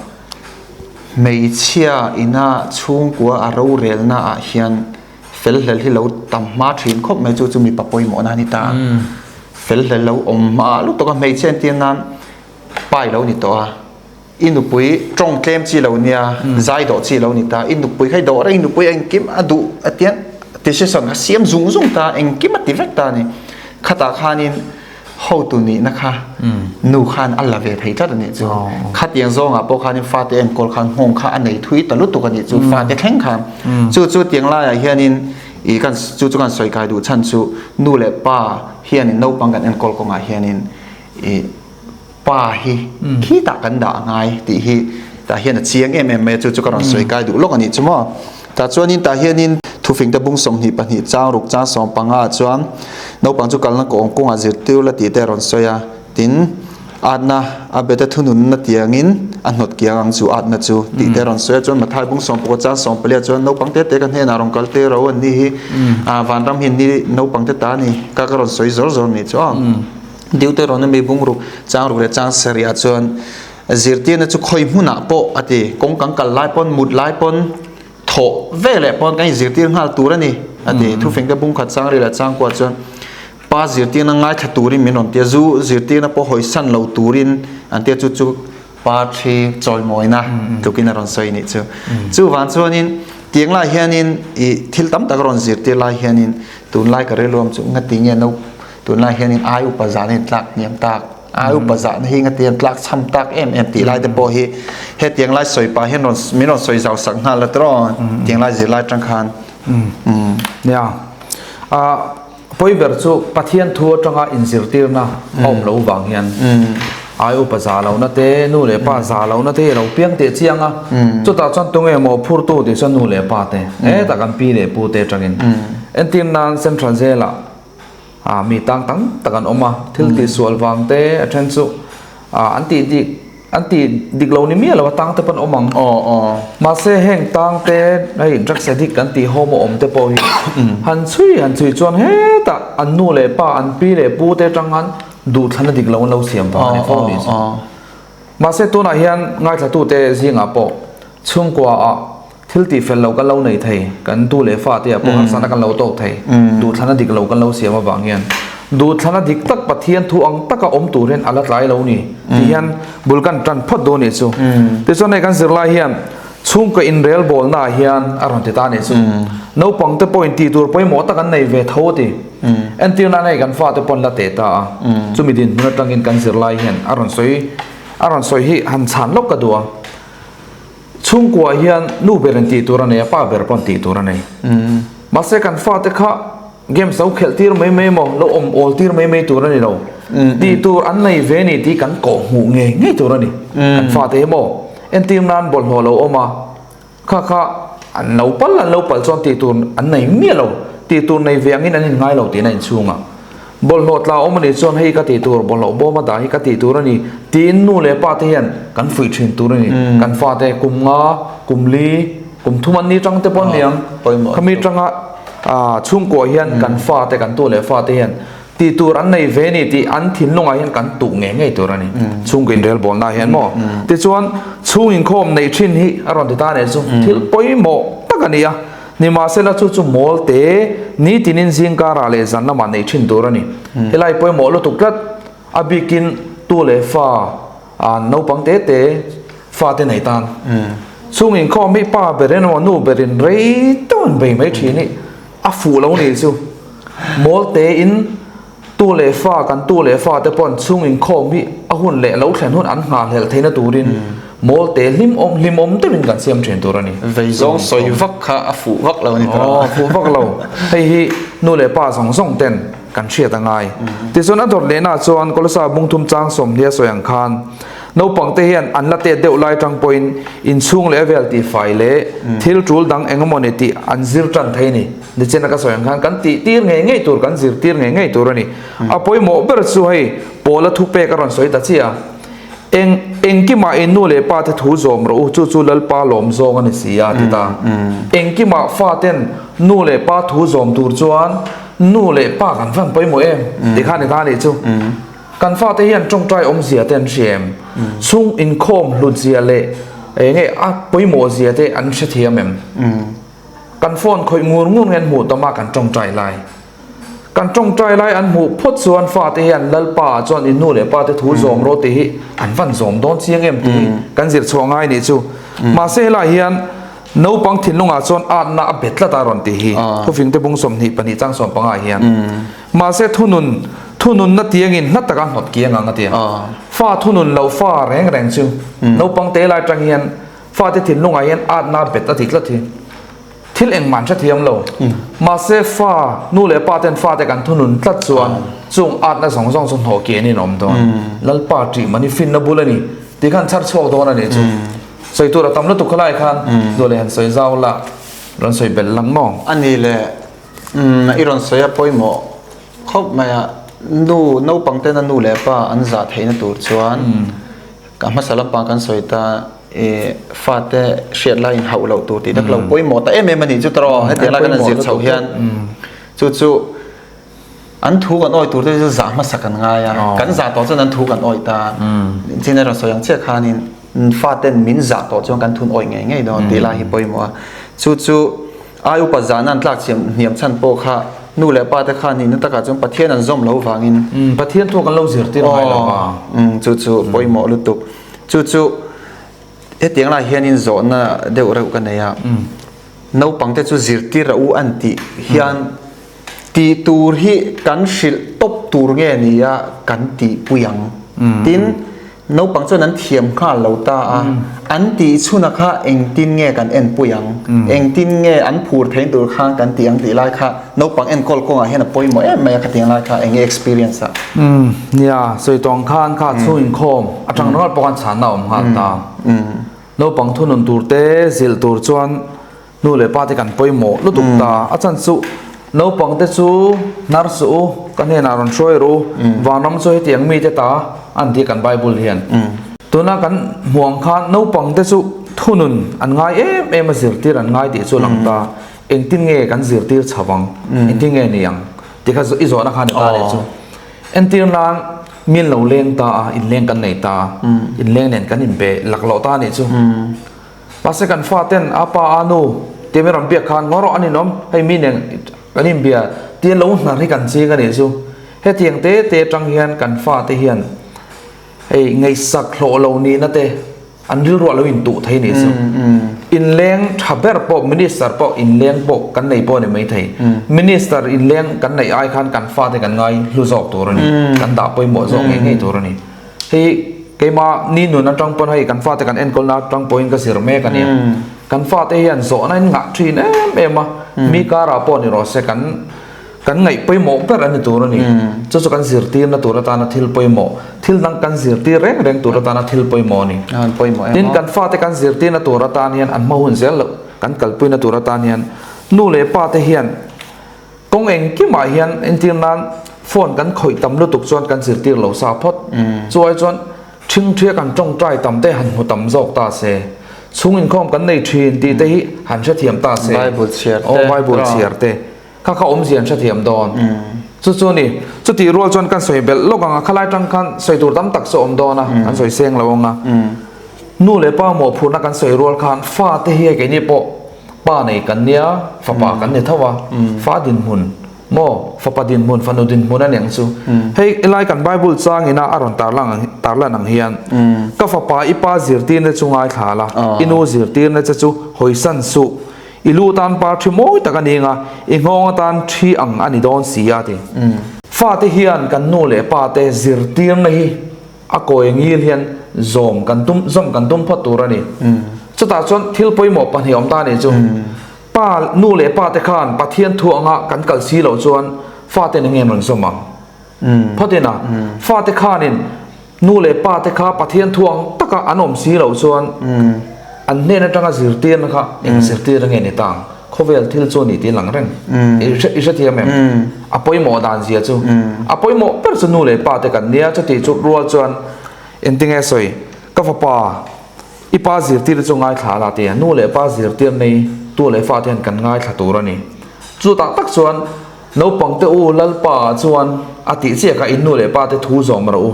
Speaker 1: hmeichhia ina chhungkua a rorelna ah hian fel hlel hi lo tam hma thin khawp mai chu chu mipa pawimawh na a ni ta fel hlel lo awm hma lutuk a hmeichhia entir nan pa i lo ni tawh a. I nupui tawng tlem chi lo nia, zai dawh chi lo ni ta, i nupui kha i dawh reng, i nupui engkim a duh a tian decision kha siam zung zung ta, engkim a ti vek ta a ni. Khatah khanin hotu nihna kha nu khan a la ve thei tlat a nih chu. Khatiang zawngah pawh khanin fate enkawl khan nghawng kha a nei thui ta lutuk a nih chu, fate thleng khan. Chu chu tiang laiah hianin i kan chu chu kan sawi kai duh chhan chu nu leh pa hianin naupang kan enkawl kawngah hianin i Pa hi khitah kan dah ngai tih hi tah hian a chiang em em mai a, chu chu ka rawn sawi kai duh lawk a nih chu maw. Tah chuanin tah hianin thufingte bung 22 chang ruk chang 15 ah chuan naupang chu kalna kawng kawngah zirtir la tih te a rawn sawi a, tin atna a beta thununna tiangin a hnawt kiang ang chu atna chu tih te a rawn sawi a, chuan Mathai bung 16 chang 14 ah chuan naupang te te ka hnenah rawn kal te ro an ni hi vanram hi ni naupang te ta a ni ka ka rawn sawi zawr zawr a nih chu aw. Deuteronomy bungruk changruk leh chang sarih chuan zirtirna chu khawi hmunah pawh a ti, kawng kan kal lai pawn, mut lai pawn, thawh ve leh pawn kan inzirtir nghal tur a ni a ti. Thufingte bungkhat changri leh changkua chuan pa zirtirna ngaithla turin min rawn ti a, zu zirtirna pawh hawisan lo turin an ti a, chu chu pa thi chawimawina tlukin a rawn sawi nih chu. Chuvang chuanin tiang lai hianin i thil tam tak a rawn zirtir lai hianin tunlai ka rilruam chu ngati nge no Tunlai hianin ai upa zahna in tlak hniam tak, ai upa zahna hi ngati an tlak chham tak em em tih lai te pawh hi hetiang lai sawi pah hian rawn min rawn sawi zau sak nghal la tiraw tiang lai zirlai atang khan.
Speaker 2: Nia, pawi ber chu Pathian thu atanga inzirtirna a awm loh vang hian ai upa zah lohna te, nu leh pa zah lohna te hi a lo piang teh chiang a, chutah chuan tunge maw phurtu tih chuan nu leh pa te, hetah kan pi leh pu te atangin entir nan Central Jail ah Ah mi tang tam tak an awm a, thil tih sual vang te a then chu ah an tih dik an tih dik lo ni miah lo a tang te pawh an awm ang.
Speaker 1: Aw aw.
Speaker 2: Mahse heng tang te hei drugs addict kan tih home a awm te pawh hi han chhui han chhui chuan hetah an nu leh pa an pi leh pu te atang khan duhthlan a dik lo an lo siam vang a ni fo ni chu. Mahse tunah hian ngaithlatute zingah pawh chhungkua ah Thil tih fel lo kan lo nei thei, kan tu leh fa te ah pawh harsatna kan lo tawk thei, duhthlana dik lo kan lo siam avang hian duhthlana dik tak Pathian thu ang taka awm tur hian a la tlai lo ni tih hian bul kan tan phawt dawn nih chu. Tichuan hei kan zirlai hian chhungkaw inrel bawlna ah hian a rawn ti ta nih chu. Naupang te pawhin tih tur pawimawh tak an nei ve tho a ti. Entir nan hei kan fate pawh an la teh ta a, chumi dinhmun atangin kan zirlai hian a rawn sawi a rawn sawi hi han chhan lawk ka duh a. Chhungkua hian nu ber in tih tur a nei a, pa ber pawh an tih tur a nei. Mahse kan fate kha games lo khelh tir mai mai emaw, lo awm awl tir mai mai tur a ni lo. Tih tur an nei ve ni tih kan kawh hmuh ngei ngei tur a ni. Kan fate hi maw entir nan bawlhhlawh lo awm a, kha kha an lo pal an lo pal chuan tih tur an nei miah lo. Tih tur nei ve angin an inngai lo tihna inchhungah. Bawlhhlawh tla awm a nih chuan hei ka tih tur, bawlhhlawh bawm a dah hi ka tih tur a ni tiin nu leh pa te hian kan fuih thin tur a ni. Kan fate kum nga, kum li, kum thum an ni tang te pawh an ni ang. Khami tanga chhungkuah hian kan fate, kan tu leh fate hian tih tur an nei ve ni tih an thinlungah hian kan tuh ngei ngei tur a ni. Chhungkaw inrelbawlna hian maw? Tichuan chhung inkhawm neih thin hi a rawn ti ta nih chu thil pawimawh tak a ni a. Nimahsela chu chu mawl te nitinin zingkarah leh zan lamah neih thin tur a ni. Helai pawimawh lutuk tlat a bikin tu leh fa ah naupang te te fa te nei tan. Chung inkhawm hi pa berin emaw nu berin rei deuh an bei mai thin hi a fuh lo nih chu. Mawl te in tu leh fa kan tu leh fa te paw'n chhung inkhawm hi a hun leh lo thlen hun an nghahhlelh theihna turin mawl te hlim awm hlim awm deuhin kan siam thin tur a ni.
Speaker 1: Vei zawng sawi vak kha a fuh vak lo a ni tawh.
Speaker 2: Aw fuh vak lo. Hei hi nu leh pa zawng zawng ten kan hriat a ngai. Tichuan a dawt lehna chuan Kolosa bungthum chang 20 a sawi ang khan Naupang te hian an la tet deuh lai tang pawhin inchhung leh vel tih fai leh thil tul dang eng emaw ni tih an zir tan thei a ni. Nichina ka sawi ang khan kan tih tir ngei ngei tur, kan zir tir ngei ngei tur a ni. A pawimawh ber chu hei Paula thupek a rawn sawi ta chiah a, Eng engkimah in nu leh pa te thu zawm rawh u, chu chu Lalpa lawm zawng a ni si a, ti ta. Engkimah faten nu leh pa thu zawm tur chuan nu leh pa kan van pawimawh em? Ti khan i ta nih chu. Kan fate hian tawngtai awmzia te an hria em? Chhung inkhawm hlutzia leh eng nge a pawimawhzia te an hrethiam em? Kan phone khawih ngur ngur nge an hmuh tam a kan tawngtai lai? Kan tawngtai lai an hmuh phawt chuan fate hian Lalpa ah chuan in nu leh pa te thu zawm rawh tih hi an van zawm dawn chiang em tih hi kan zir chhuah ngai nih chu. Mahse helai hian naupang thinlungah chuan atna a bet tlat a rawn tih hi thufing te bung 22 chang 15 ah hian mahse thunun thununna tiangin hla taka hnawt kiang ang a ti a. Fa thunun loh fa reng reng chu naupang te lai tang hian fate thinlungah hian atna a bet a ti tlat hi. Thil engmah an hrethiam lo. Mahse fa, nu leh pa ten fate kan thunun tlat chuan chung atna zawng zawng chu hnawh kian in a awm dawn. Lalpa ṭih mani finna bul a ni tih khan chhar chhuak dawn a nih chu. Sawi tur a tam lutuk khalai khan duh leh han sawi zau la, rawn sawi belh lang maw?
Speaker 1: A ni le, i rawn sawi a pawimawh khawp mai a, nu, naupang tena nu leh pa an zah theihna tur chuan Ka hmasa lampang kan sawi ta i fate hriat lai in hauh loh tur tih dak lo pawimawh ta em em a nih chu tawh hetiang lai kan han zir chhoh hian chu chu an thu kan awi tur te chu zah hmasa kan ngai a kan zah tawh chuan an thu kan awi ta chin erawh sawi ang chiah khanin faten min zah tawh chuan kan thun awi ngei ngei dawn tih lai hi pawimawh a chu chu Ai upa zahna an tlak chiam hniam chhan pawh kha nu leh pa te khan nihna takah chuan Pathian an zawm lo vangin.
Speaker 2: Umm Pathian thu kan lo zirtir ngai lo va.
Speaker 1: Umm chu chu pawimawh lutuk. Chu chu hetiang lai hianin zawhna deuh reuh ka nei a. Naupang te chu zirtir a u an tih hian tih tur hi kan hrilh tawp tur nge ni a kan tihpui ang. Tin Naupang chuan an thiam nghal lo ta a, an tih chhuna kha engtin nge kan enpui ang, engtin nge an phur theih tur khan kan tih ang tih lai kha naupang enkawl kawngah hian a pawimawh em mai a khatiang lai kha eng nge experience ah?
Speaker 2: Umm nia, sawi tawng khan kha chhung inkhawm atang ringawt pawh khan chhanna a awm nghal ta. Naupang thunun tur te zilh tur chuan Nu leh pa te kan pawimawh lutuk ta. A chan chu naupang te chu hnar suh u, ka hnenah rawn hruai rawh u, vanram chu hetiang mi te ta an ti kan Bible hian. Tuna kan hmuh ang khan naupang te chu thunun an ngai em em a zirtir an ngai tih chu a lang ta. Engtin nge kan zirtir chho ang, engtin nge ni ang tih kha i zawhna kha ni ta leh chu. Entir nan min lo leng ta a, inleng kan nei ta, inleng nen kan inbe laklawh ta a nih chu. Mahse kan fa ten a pa a nu tia min rawn biak khan ngaw rawh a ninawm hei mi nen kan inbia tia lo hnar hi kan ching a nih chu. Hetiang te te atang hian kan fa te hian hei ngaihsak hlawh lo nihna te an rilruah lo intuh thei a nih chu. Inleng tha ber pawh minister pawh inleng pawh kan nei pawh a ni maithei. Minister inleng kan neih ai khan kan fa te kan ngai hlu zawk tur a ni. Kan dah pawimawh zawk ngei ngei tur a ni. Hei keimah ni nun atang pawn hei kan fate kan enkawlna atang pawhin ka zir mek a nia. Kan fate hian zawhna in ngah thin em em a, mi karah pawh ni rawh se kan kan ngaih pawimawh ber a ni tur a ni. Chu chu kan zirtirna tur atana thil pawimawh, thil dang kan zirtir reng reng tur atana thil pawimawh a ni. Tin, kan fate kan zirtirna tur atan hian an hma hun zel loh kan kalpuina tur atan hian nu leh pa te hian Kawng engkimah hian entir nan phone kan khawih tam lutuk chuan kan zirtir lo sa phawt. Chu ai chuan ṭhingṭhia kan ṭawngṭai tam te han hmu tam zawk ta se. Chhung inkhawm kan nei ṭhin tih te hi han hrethiam ta se.
Speaker 1: Bible chhiar te.
Speaker 2: Aw Bible chhiar te. Kha kha awmzia an hrethiam dawn. Chu chu ni. Chutih rual chuan kan sawi belh lawk ang a, khalai ṭang khan sawi tur tam tak chu a awm dawn a, kan sawi seng lo ang a. Nu leh pa mawhphurhna kan sawi rual khan fa te hi hei keini pawh Pa nei kan nia, fapa kan ni tho a, fa dinhmun maw, fapa dinhmun, fanu dinhmun a ni ang chu. Hei helai kan Bible chang ina a rawn tarlang ang tarlan ang hian, ka fapa i pa zirtirna chu ngaithla la, i nu zirtirna che chu hawisan suh, i lu tan par thi mawi tak a ni anga, i nghawng atan thi ang a ni dawn si a ti. Fate hian kan nu leh pa te zirtirna hi A kawi ngil hian zawm kan tum zawm kan tum phawt tur a ni. Chutah chuan thil pawimawh pahnih awm ta a nih chu. Pa, nu leh pa te khan Pathian thu anga kan kal si loh chuan fate nen nge rawn zawm ang? Phawtin a, fate khanin nu leh pa te kha Pathian thu ang taka an awm si loh chuan an hnen atanga zirtirna kha eng zirtirna nge ni ta ang? Khawvel thil chu a ni tih a lang reng. I hrethiam em? A pawimawh dan zia chu. A pawimawh ber chu nu leh pa te kan nia, chutih chu rual chuan engtinge sawi, ka fapa, i pa zirtir chu ngaithla la tia, nu leh pa zirtir nei tu leh fa te hian kan ngaithla tur a ni. Chu tak tak chuan naupang te u Lalpa ah chuan a tih chiah kha in nu leh pa te thu zawm rawh u.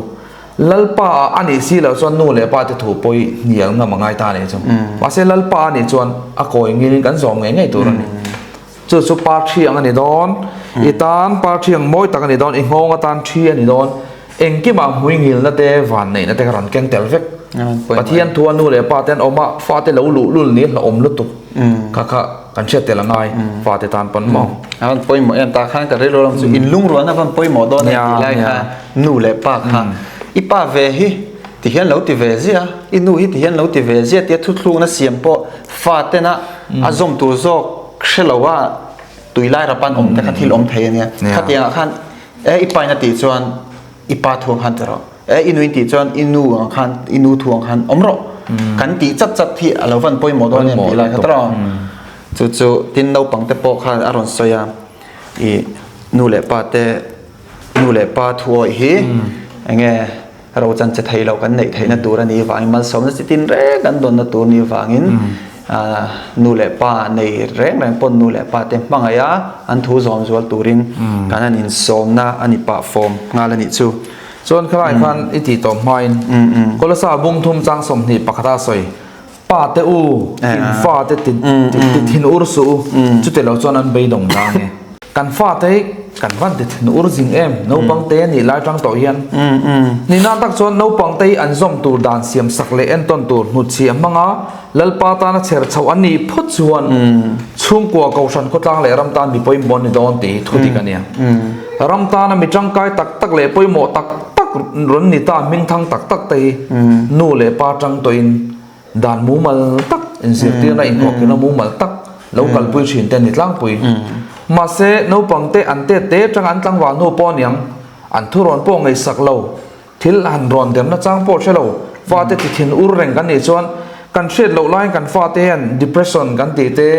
Speaker 2: Lalpa ah a nih si loh chuan nu leh pa te thu pawi hnial ngam a ngai ta a nih chu. Mahse Lalpa a nih chuan a kawi ngilin kan zawm ngei ngei tur a ni. Chu chu pa thi ang a ni dawn. I tan parthi ang mawi tak a ni dawn, i nghawng atan thi a ni dawn. Engkimah hmuingilna te, vanneihna te kha rawn keng tel vek. Pathian thua nu leh pa te an awm a, fate lo luh lul ni hlauhawm lutuk kha kha kan hriat tel a ngai, fate tan pawn maw.
Speaker 1: A van pawimawh em ta khan ka rilru lam chu inlungrualna van pawimawh dawn em tih lai kha nu leh pa kha i pa ve hi ti hian lo ti ve ziah a, i nu hi ti hian lo ti ve ziah tia thuthlukna siam pawh fatena a zawm tur zawk hre lo a tui lai rapan awm te kha thil awm thei a nia. Khatiangah khan E i pain a tih chuan i pa thu ang khan ti rawh. E i nuin tih chuan i nu ang khan i nu thu ang khan awm rawh. Kan tih chat chat hi a lo van pawimawh dawn em tih lai kha tawh. Chu chu tin naupang te pawh khan a rawn sawi a i nu leh pa te nu leh pa thu awih hi enge Ro chan che thei lo kan neih theihna tur a nih vangin malsawmna chi tin reng kan dawnna tur nih vangin nu leh pa nei reng reng pawn nu leh pa te hmangaih a an thu zawm zual turin kan han insawmna a ni pah fawm nghal a nih chu.
Speaker 2: Chuan khalai khan i tih tawh hmain Kolasa bungthum chang 21 a sawi Pa te u, in fa te ti thin ur suh u, chute lo chuan an beidawng dang e. Kan fa te hi kan van ti thin ur zing em, naupang te nih lai tang tawh hian. Nihna tak chuan naupang te hi an zawm tur dan siam sak leh entawn tur hnutchhiah hmanga Lalpa tana chher chhoh an nih phawt chuan chhungkua Kohhran khawtlang leh ram tan mi pawimawh an ni dawn tih hi thu dik a nia. Ram tana mi tangkai tak tak leh pawimawh tak tak rawn ni ta hmingthang tak tak te hi nu leh pa tang tawhin Dan mumal tak, inzirtirna inkhawhkirna mumal tak lo kalpui thin te a ni tlangpui. Mahse, naupangte an tet te atanga an tlangval hnu pawh aniang, an thurawn pawh ngaihsak lo, thil han rawn derna chang pawh hre lo, fate ti thin ur reng kan nih chuan kan hriat loh laiin kan fate hian depression kan tih te,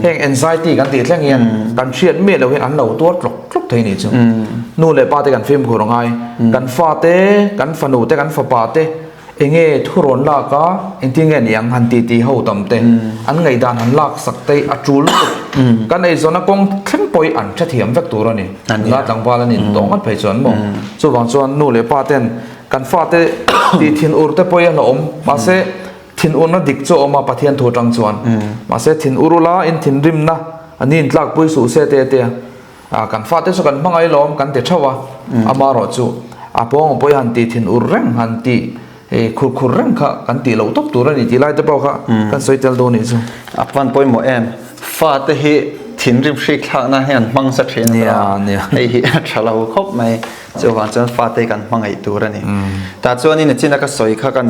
Speaker 2: heng anxiety kan tih thleng hian kan hriat miah loh hian an lo tuar tlawk tlawk thei nih chu. Nu leh pa te kan fimkhur a ngai, kan fate, kan fanu te, kan fapa te, Enge thurawn lak a, engtin nge niang han ti ti ho tam te, an ngaihdan han lak sak te a tul lutuk. Kan eizawnna kawng thleng pawh hi an hrethiam vek tur a ni. Nula tlangval an in tawh ngat phei chuan maw. Chuvang chuan nu leh pa ten kan fate tih thin ur te pawh hi a hlauhawm. Mahse thin urna dik chu a awm a Pathian thu atang chuan. Mahse thin ur ula in thinrimna an in tlakpui suh se te te a. A kan fate chu kan hmangaih lawm kan ti theuh a, amaherawh chu a pawng pawh hi han tih thin ur reng han tih khur khur reng kha kan tih loh tawp tur a ni tih lai te pawh kha kan sawi tel dawn nih chu.
Speaker 1: A van pawimawh em, fate hi thinrim hrik thlakna hian hmang sa thin a nia, hei hi a tha lo khawp mai, chuvang chuan fate hi kan hmangaih tur a ni. Tah chuanin a china ka sawi kha kan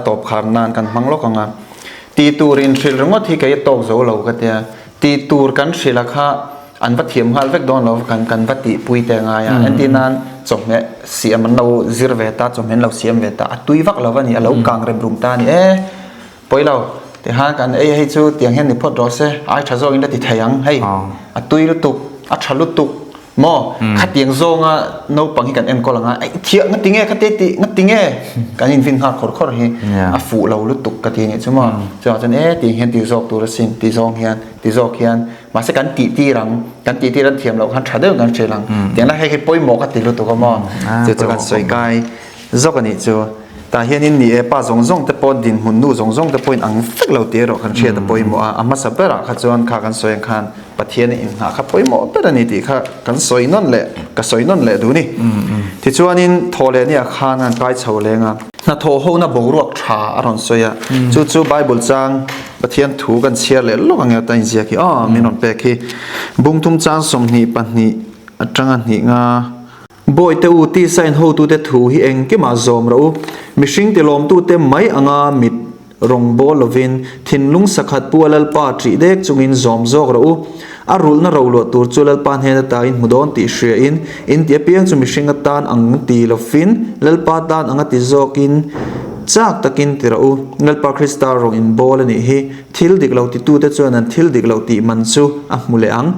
Speaker 1: tawp khar nan kan hmang lawk ang a, tih tur inhrilh ringawt hi kei a tawk zo lo ka tia, tih tur kan hrilh a kha An va thiam nghal vek dawn lo kan kan va tihpui te ngai a. Entir nan chawhmeh siam an lo zir ve ta, chawhmeh an lo siam ve ta, a tui vak lo a ni, a lo kang rem rum ta a ni e. Pawi lo, tihan kan ei hei chu tiang hian ni phawt rawh se, ai tha zawkin la ti thei ang hei, a tui lutuk, a tha lutuk maw, khatiang zawnga naupang hi kan enkawl ang a, ei thiah nga tinge kha te tih nga tinge kan invin nghal khawr khawr hi a fuh lo lutuk ka ti a nih chu maw. Chuvang chuan e tiang hian ti zawk tur asin ti zawng hian ti zawk hian Mahse kan tih tir ang, kan tih tir an thiam loh khan tha deuhin kan hrilh ang. Tiang lai hei hi pawimawh ka ti lutuk a maw? Chu chu kan sawi kai zawk a nih chu. Tah hianin ni e, pa zawng zawng te pawh dinhmun nu zawng zawng te pawhin ang vek lo tih erawh kan hriat a pawimawh a. A hmasa berah kha chuan kha kan sawi ang khan Pathian inngah kha pawimawh ber a ni tih kha kan sawi nawn leh ka sawi nawn leh duh ni. Tichuanin thawhleh nia khan an kai chho leng a. Hnathawh hona boruak tha a rawn sawi a. Chu chu Bible chang Pathian thu kan chhiar leh lawk ang ta inziak hi aw min rawn pek hi. Bungthum chang 22 atanga hnih nga. Bawihte u tisa in hotute thu hi engkimah zawm rawh u. Mihring tilawmtute mai anga mit rawng bawl lovin thinlung sakhat pu a Lalpa ṭih dek chungin zawm zawk rawh u. A rulhna roluah tur chu Lalpa hnen ata in hmu dawn tih hria in, in ti apiang chu mihring atan ang ti lovin Lalpa tan anga ti zawkin chak takin ti rawh u. Lalpa Krista rawng in bawl a nih hi. Thil dik lo titute chuan an thil dik lo tih man chu a hmu leh ang.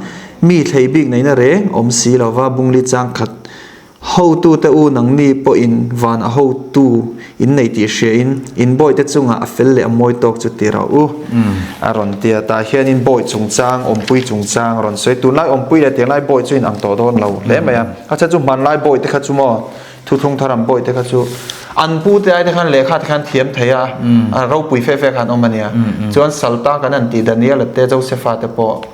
Speaker 1: Mi thlei bik neihna reng awm si lova bungli chang khat Hotute u nangni pawhin van a hotu in nei tih hriain in bawihte chungah a fel leh a mawi tawk chu ti rawh u. A rawn ti a, tah hianin bawih chungchang, awmpui chungchang a rawn sawi. Tunlai awmpui leh tianglai bawih chu in ang tawh dawn lo hle mai a. A chhan chu hmanlai bawihte kha chu maw, thuthlung thar ang bawihte kha chu an pute aite khan lehkha te khan thiam thei a, a ropui fe fe khan awm a nia. Chuan Salta kan han tih Daniela te, Josepha te pawh.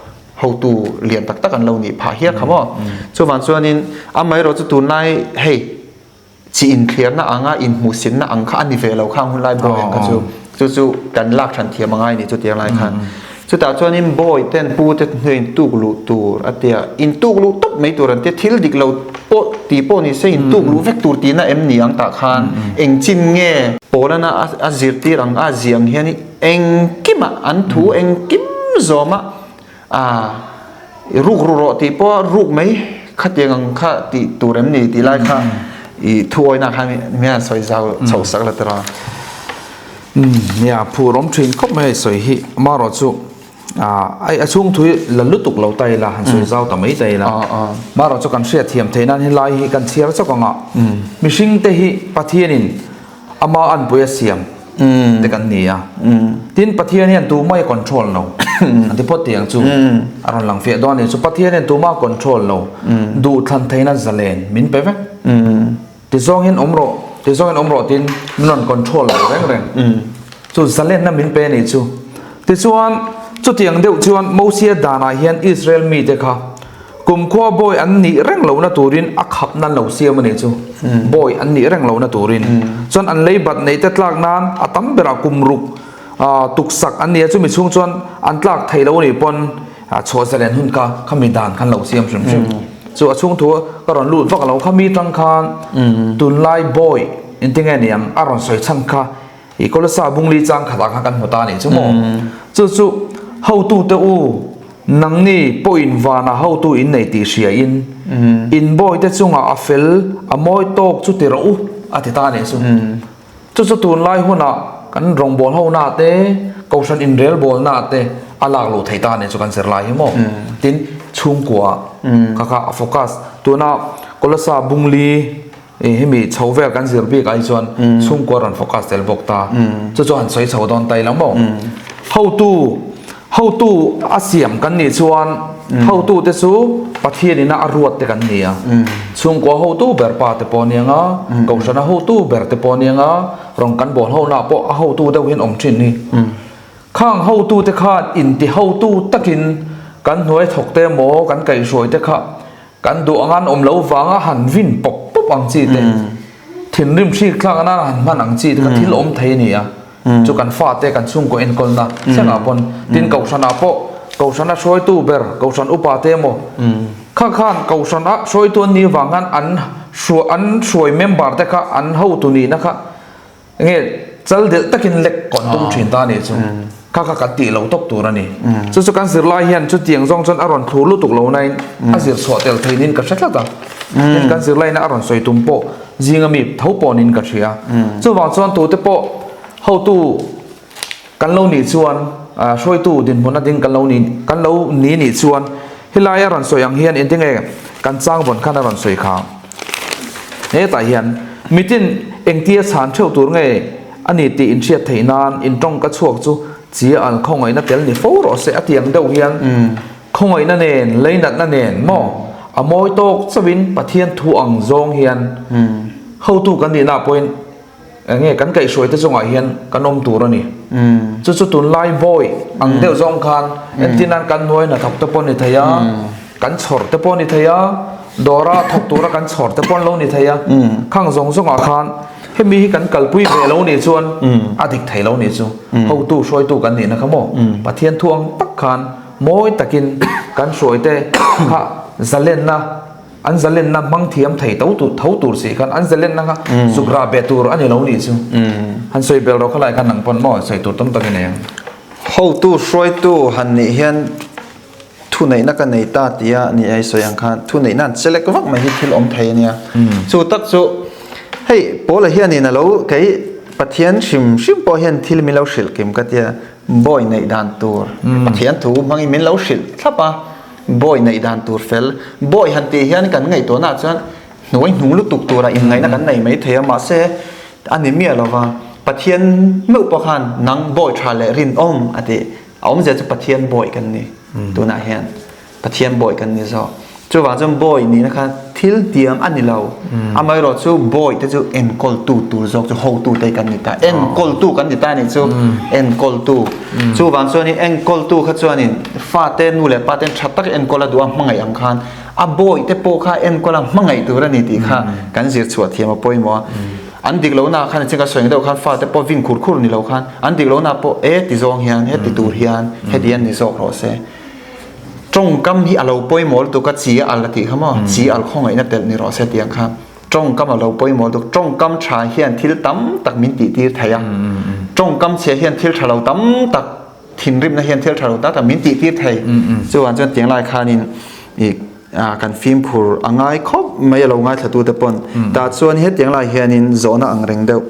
Speaker 1: Hotu lian tak tak an lo nih phah hial kha maw. Chuvang chuanin amaherawhchu tunlai hei chi inthliarna anga inhmuhsitna ang kha a ni ve lo khang hun lai bawi ang kha chu. Chu chu kan lak than thiam a ngai ni chutiang lai khan. Chutah chuanin bawi ten pu te hnuai intuk luh tur a tia, intuk luh tawp mai tur an tia, thil dik lo pawh tih pawh ni se intuk luh vek tur tihna em ni ang tah khan engchin nge Paulana a zirtir ang a zia ang hian engkimah an thu engkim zawma a ruk ru rawh tih pawh ruk mai khatiang ang kha tih tur em ni tih lai kha i thu awina khan mi han sawi zau chhoh sak la tiraw.
Speaker 2: Nia phur awm thin khawp mai sawi hi amaherawh chu ai a chhung thui la lutuk lo ta ila han sawi zau ta mai ta ila amaherawh chu kan hriat thiam theih nan helai hi kan chhiar chawk anga mihring te hi Pathianin ama anpui a siam te kan ni a tin Pathian hian tumah hi control lo an ti phawt tiang chu a rawn lang fiah dawn a ni chu Pathian hian tumah control lo duhthlan theihna zalen min pe vek Tizawng hian awm rawh, tizawng hian awm rawh tiin min rawn control lo reng reng. Chu zalenna min pe a nih chu. Tichuan, chutiang deuh chuan Mosia danah hian Israel mite kha kumkhua bawi an nih reng lohna turin a khapna an lo siam a nih chu. Bawi an nih reng lohna turin. Chuan an lei bat neih te tlak nan a tam berah kum ruk tuksak an ni a, chumi chhung chuan an tlak thei lo a nih pawn chhuah zalen hun kha khami dan khan lo siam hrim hrim chu a chhung thu ka rawn lut vak lo khami tang khan tunlai bawi engtin nge niang a rawn sawi chhan kha i Kolasa bungli chang khatah khan kan hmu ta anih chu maw chu chu hotu te u nangni pawhin vana hotu in nei tih hria in in bawi te chungah a fel a mawi tawk chu ti rawh u a ti ta anih chu. Chu chu tunlai hunah kan rawngbâwl hona te, kohhran inrelbâwlna te a lak luh theih ta a nih chu kan zir lai hi maw? Tin, chhungkua kha kha a focus. Tuna Kolasa Bungli hemi chho vel kan zir bik ah hi chuan chhungkua rawn focus tel bawk ta. Chu chu han sawi chho dawn ta ila maw? Hotu Hotu a siam kan nih chuan hotu te chu Pathian ina a ruat te kan ni a. Chhungkua hotu ber pa te pawh aniang a, Kohhrana hotu ber te pawh aniang a, rawn kan bawl ho nah pawh a hotu deuh hian awm thin ni. Khang hotu te khan inti hotu takin kan hnuai thawk te emaw kan kaihhruai te kha Kan duh anga an awm lo vanga han vin pawp pawp ang chi te, thinrim hrik thlak nana han hman ang chi te kha thil awm thei a ni a. Chu kan fate kan chhungkaw enkawlna thlengah pawn tin Kohhranah pawh Kohhrana hruaitu ber Kohhran upa te emaw kha khan Kohhrana hruaitu an nih vang khan an an hruai member te kha an hotu nihna kha Enge chal delh takin lek kawn tum thin ta a nih chu. Kha kha kan tih lo tawp tur a ni. Chu chu kan zirlai hian chutiang zawng chuan a rawn thlur lutuk lo nain a zir chhuah tel theinin ka hre tlat a. Tin kan zirlaiin a rawn sawi tum pawh zinga mi tho pawnin ka hria. Chuvang chuan tute pawh hotu kan lo nih chuan hruaitu dinhmun a ding kan lo nih kan lo ni nih chuan helai a rawn sawi ang hian engtinge kan chang vawn khan a rawn sawi kha. Hetah hian mitin engtia chhan theuh tur nge a ni tih inhriat theih nan in tawngka chhuak chu chia al khawngaihna tel ni fo rawh se a tiang deuh hian khawngaihna nen leinatna nen maw a mawi tawk chauhin Pathian thu ang zawng hian hotu kan nihna pawhin Enge kan kaihhruai te chungah hian kan awm tur a ni. Chu chu tunlai bawi ang deuh zawng khan entir nan kan hnuai hnathawk te pawh a ni thei a, kan chhawr te pawh a ni thei a, dawra thawk tura kan chhawr te pawh an lo ni thei a. Khang zawng zawngah khan hemi hi kan kalpui ve lo nih chuan a dik thei lo nih chu. Hotu hruaitu kan nihna kha maw Pathian thu ang tak khan mawi takin kan hruaite kha zalenna An zalenna hmang thiam thei to tur tho tur si khan an zalenna kha zuk rah be tur a ni lo nih chu. Han sawi bel rawh khalai khan nang pawn maw sawi tur tam tak i nei ang.
Speaker 1: Hotu hruaitu han nih hian thuneihna ka nei ta tia ni ai sawi ang khan thuneihna an chelek vak mai hi thil awm thei a nia. Chu tak chu hei Paula hianin a lo kei Pathian hrim hrim pawh hian thil min lo hrilh kim ka tia bawi neih dan tur Pathian thu hmangin min lo hrilh thlap a. Bawi neih dan tur fel. Bawi han tih hian kan ngaihtuahnaah chuan hnuai hnung lutuk tura inngaihna kan nei mai thei a, mahse a ni miah lo va, Pathian meuh pawh khan nang bawi tha leh rinawm a tih. A awmzia chu Pathian bawi kan ni tunah hian. Pathian bawi kan ni zawk. Chuvang chuan bawi nihna kha thil tiam a ni lo. Amaherawhchu bawi te chu enkawltu tur zawk chu hotu te kan ni ta. Enkawltu kan ni ta anih chu enkawltu. Chuvang chuanin enkawltu kha chuanin fate nu leh pa ten tha taka enkawl a duh a hmangaih ang khan a bawi te pawh kha enkawl a hmangaih tur a ni tih kha kan zir chhuah thiam a pawimawh a. An dik lohna khan chin ka sawi ang deuh khan fate pawh vin khur khur ni lo khan an dik lohna pawh e ti zawng hian heti tur hian heti an ni zawk rawh se. Tawngkam hi a lo pawimawh lutuk a, chi a al a tih kha maw? Chi al khawngaihna telh ni rawh se tih ang kha. Tawngkam a lo pawimawh lutuk. Tawngkam tha hian thil tam tak min tih tir thei a. Tawngkam chhia hian thil tha lo tam tak, thinrimna hian thil tha lo tak tak min tih tir thei. Chuvang chuan tiang lai khanin ih kan fimkhur a ngai khawp mai a lo ngaithlatute pawn. Tah chuan hetiang lai hianin zawhna ang reng deuh.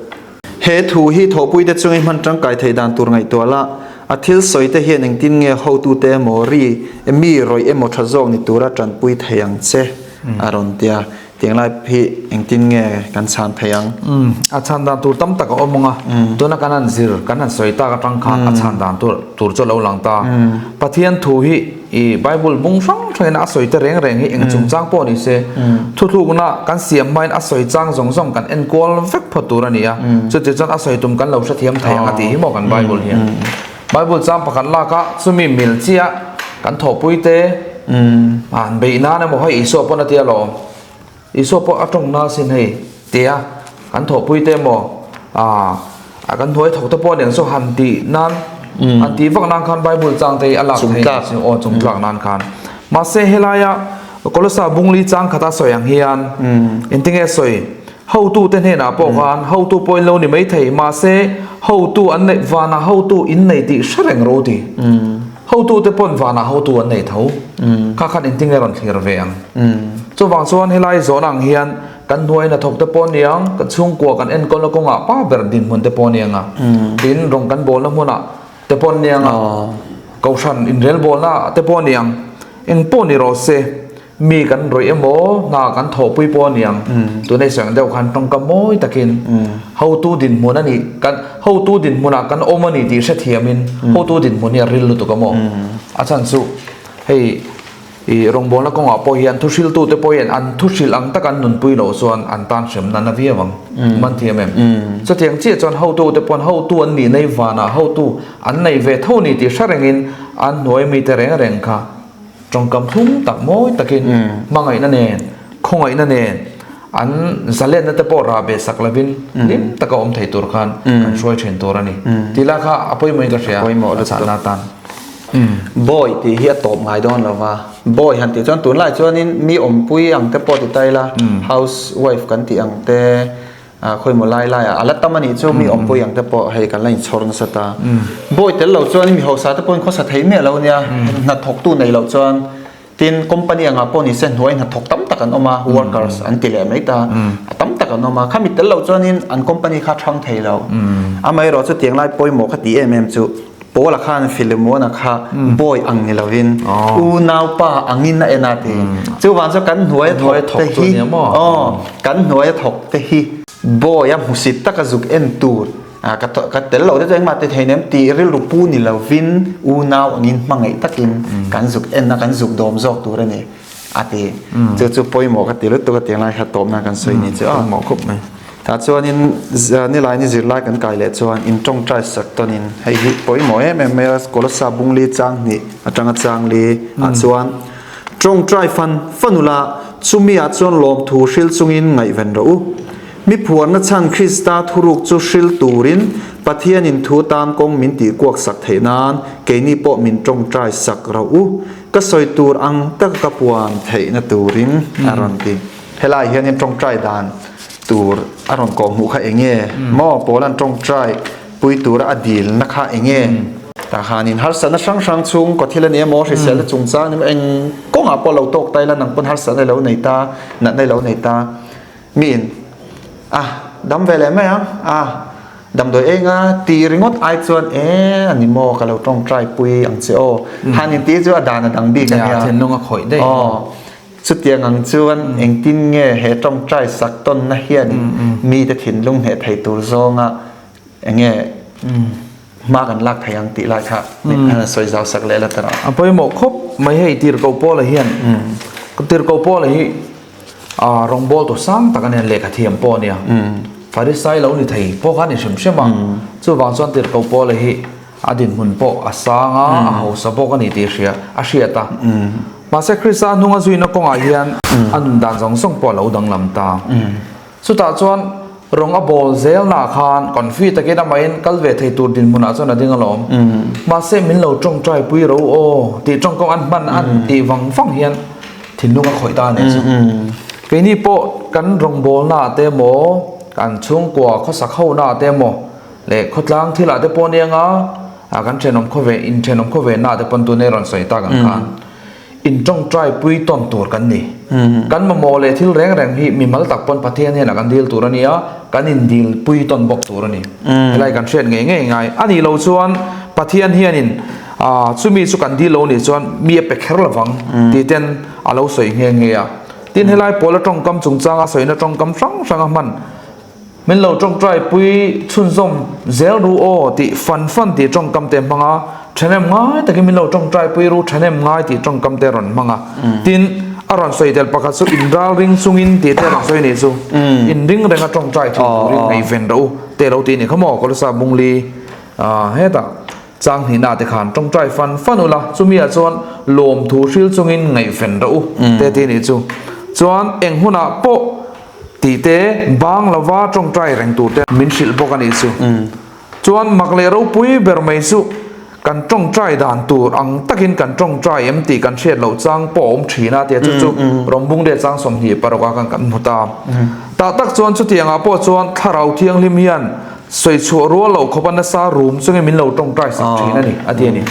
Speaker 1: He thu hi thawhpuite chunga i hman tangkai theih dan tur ngaihtuah la, a thil sawite hian engtin nge hotute emaw ri, mi rawih emaw tha zawk ni tura tanpui thei ang che? a rawn ti a. Tiang lai hi engtin nge kan chhan thei ang?
Speaker 2: A chhan dan tur tam tak a awm ang a, tuna kan han zir, kan han sawi tak atang khan a chhan dan tur tur chu a lo lang ta. Pathian thu hi I Bible bung hrang hrangin a sawi te reng reng hi eng chungchang pawh ni se, thuthlukna kan siam hmain a sawi chang zawng zawng kan enkual vek phawt tur a ni a, chuti chuan a sawi tum kan lo hrethiam thei ang a tih hi maw kan Bible hian. Bible chang pakhat lak a chumi mil chiah kan thawhpui te an beih nan emaw hei Isua pawn a tia lawm. Isua pawh a tawng na sin hei tia kan thawhpui te emaw ah a kan hnuai thawk te pawh nen saw han tih nan han tih vak nan khan Bible chang te hi a lak theih a aw chung tlak nan khan mahse helaia Kolosa bungli chang khata sawi ang hian engtinge sawi hotu te hnenah pawh khan hotu pawh in lo ni mai thei mahse hotu an neih vanah hotu in nei tih hre reng ro ti Hotu te pawn vanah hotu an nei tho. Kha khan engtin nge rawn thlir ve ang? Chuvang chuan helai zawhna ang hian kan hnuai hnathawk te pawh aniang, kan chhungkua kan enkawlna kawngah pa ber dinhmun te pawh aniang a, tin rawng kan bawlna hmunah te pawh aniang a, kohhran inrelbawlna te pawh aniang, eng pawh ni rawh se. Mi kan rawih emaw, hna kan thawhpui pawh a niang. Tunei sawi ang deuh khan tawngka mawi takin hotu dinhmun a nih, kan hotu dinhmunah kan awm a ni tih hrethiamin hotu dinhmun hi a ril lutuk a maw? A chhan chu hei ih rawngbawlna kawngah pawh hian thuhriltute pawh hian an thuhrilh ang taka an nunpui loh chuan an tan hremna na viau ang. Man thiam em? Chutiang chiah chuan hotute paw'n hotu an nihna hi vanah hotu an nei ve tho ni tih hre rengin an hnuai mite reng reng kha Tawngkam thlum tak mawi takin hmangaihna nen, khawngaihna nen an zalenna te pawh rah beh sak lovin hlim taka awm thei tur khan kan hruai thin tur a ni. Tih lai kha a pawimawhin ka hria a chahna atan.
Speaker 1: Bawi tih hi a tawp ngai dawn lo va, bawi han tih chuan tunlai chuanin mi awmpui ang te pawh ti ta ila, house wife kan tih ang te, Ah khawi maw lai lai ah a la tam a nih chu mi awmpui ang te pawh hei kan la inchhawr nasa ta. Bawi tel lo chuan mi hausa te pawhin khawsa thei miah lo nia hnathawk tu nei loh chuan tin company angah pawh ni se hnuai hnathawk tam tak an awm a workers an ti leh mai ta a tam tak an awm a khami tel lo chuanin an company kha thang thei lo. Amaherawh chu tiang lai pawimawh ka tih em em chu Paula khan Philemona kha bawi ang ni lovin unaupa angin a en a ti. Chuvang chu kan hnuaia thawk te hi aw kan hnuaia thawk te hi bawi a hmusit taka zuk en tur ka ka tel lo te chu engmah ti thei nem tih rilru pu ni lovin unau angin hmangaih takin kan zuk en a kan zuk dawm zawk tur a ni a ti. Chu chu pawimawh ka ti lutuk a tiang lai kha tawpna kan sawi ni chu a.
Speaker 2: Pawimawh khawp mai.
Speaker 1: Tah chuanin Nilaini zirlai kan kai leh chuan in tawngtai sak tawnin hei hi pawimawh em em mai a, Kolossa bungli chang hnih atanga chang li ah chuan tawngtai fan fan ula chumi ah chuan lawmthu hril chungin ngaihven rawh u. Mi phuarna chhan Krista thuruk chu hril turin Pathianin thu tan kawng min tih kuak sak theih nan keini pawh min tawngtai sak rawh u. Ka sawi tur ang taka ka puan theihna turin a rawn ti. Helai hianin tawngtai dan tur a rawn kawh hmuh kha eng nge maw? Paula'n tawngtai pui tura a dilna kha eng nge? Tah khanin harsatna hrang hrang chhung kaw thil a ni emaw, hriselna chungchang ni emaw, eng kawngah pawh lo tawk ta ila nang pawn harsatna i lo nei ta, natna i lo nei ta. Miin a dam ve leh mai ang a, damdawi eng a tih ringawt ai chuan e a ni maw ka lo tawngtai pui ang che aw. Han intih chu a dan a dang bik a nia.
Speaker 2: Thinlung a khawih daih.
Speaker 1: Aw. Chutiang ang chuan engtin nge he tawngtai sak tawnna hian mite thinlung hneh thei tur zawnga eng nge hma kan lak thei ang tih lai kha a sawi zau sak leh la ta rawh.
Speaker 2: A pawimawh khawp mai hei tirhkoh Paula hian. Tirhkoh Paula hi rawngbawl tu sang tak a nia, lehkha thiam pawh a nia. Farisai lo ni thei pawh kha a ni hrim hrim a. Chuvang chuan Tirhkoh Paula hi a dinhmun pawh a sang a, a hausa bawk a ni tih hria a hriat a. Mahse Krista hnunga zuina kawngah hian a nun dan zawng zawng pawh a lo danglam ta. Chutah chuan rawng a bawl zelnaah khan confi takin amahin kal ve thei tur dinhmunah chuan a ding alawm. Mahse min lo tawngtai pui ro aw tih tawngkawng an hman an tih vang vang hian thinlung a khawih ta a nih chu. Keini pawh kan rawngbawlnaah te emaw, kan chhungkua khawsak honaah te emaw leh khawtlang thilah te pawh nia nga kan thenawm khawve inthenawm khawvennaah te pawn tuna i rawn sawi tak ang khan In tawngtai pui tawn tur kan ni. Kan mamawh leh thil reng reng hi mimal tak pawn Pathian hian a kan dil tur a ni a, kan indil pui tawn bawk tur a ni. Helai kan hriat ngei ngei ngai. A nih loh chuan Pathian hianin chumi chu kan dil lo nih chuan mi a pe kher lovang tih ten a lo sawi nghe nghe a. Tin helai pawla tawngkam chungchanga sawina tawngkam hrang hrang a hman. Min lo tawngtai pui chhunzawm zel ru aw tih fan fan tih tawngkam te hmang a, thahnem ngai takin min lo tawngtai pui ru thahnem ngai tih tawngkam te rawn hmang a. Tin, a rawn sawi tel pakhat chu inral ring chungin tih te rawn sawi nih chu. Inring renga tawngtai thin turin ngaihven rawh u te lo tih ni kha maw Kolosa Bungli hetah chang hnihna te khan tawngtai fan fan ula chumi ah chuan lawmthu hril chungin ngaihven rawh u te tih nih chu. Chuan eng hunah pawh Tih te, bang lova tawngtai reng tur te min hrilh bawk a nih chu. Chuan mak leh ropui ber mai chu kan tawngtai dan tur ang takin kan tawngtai em tih kan hriat loh chang pawh a awm thin a tia chu chu Rawmbung leh chang 26 ah khan kan hmu ta. Tah tak chuan chutiangah pawh chuan Thlarau Thianghlim hian sawi chhuah rual loh khawpa nasa rum chungin min lo tawngtai sak thin a ni a ti a ni.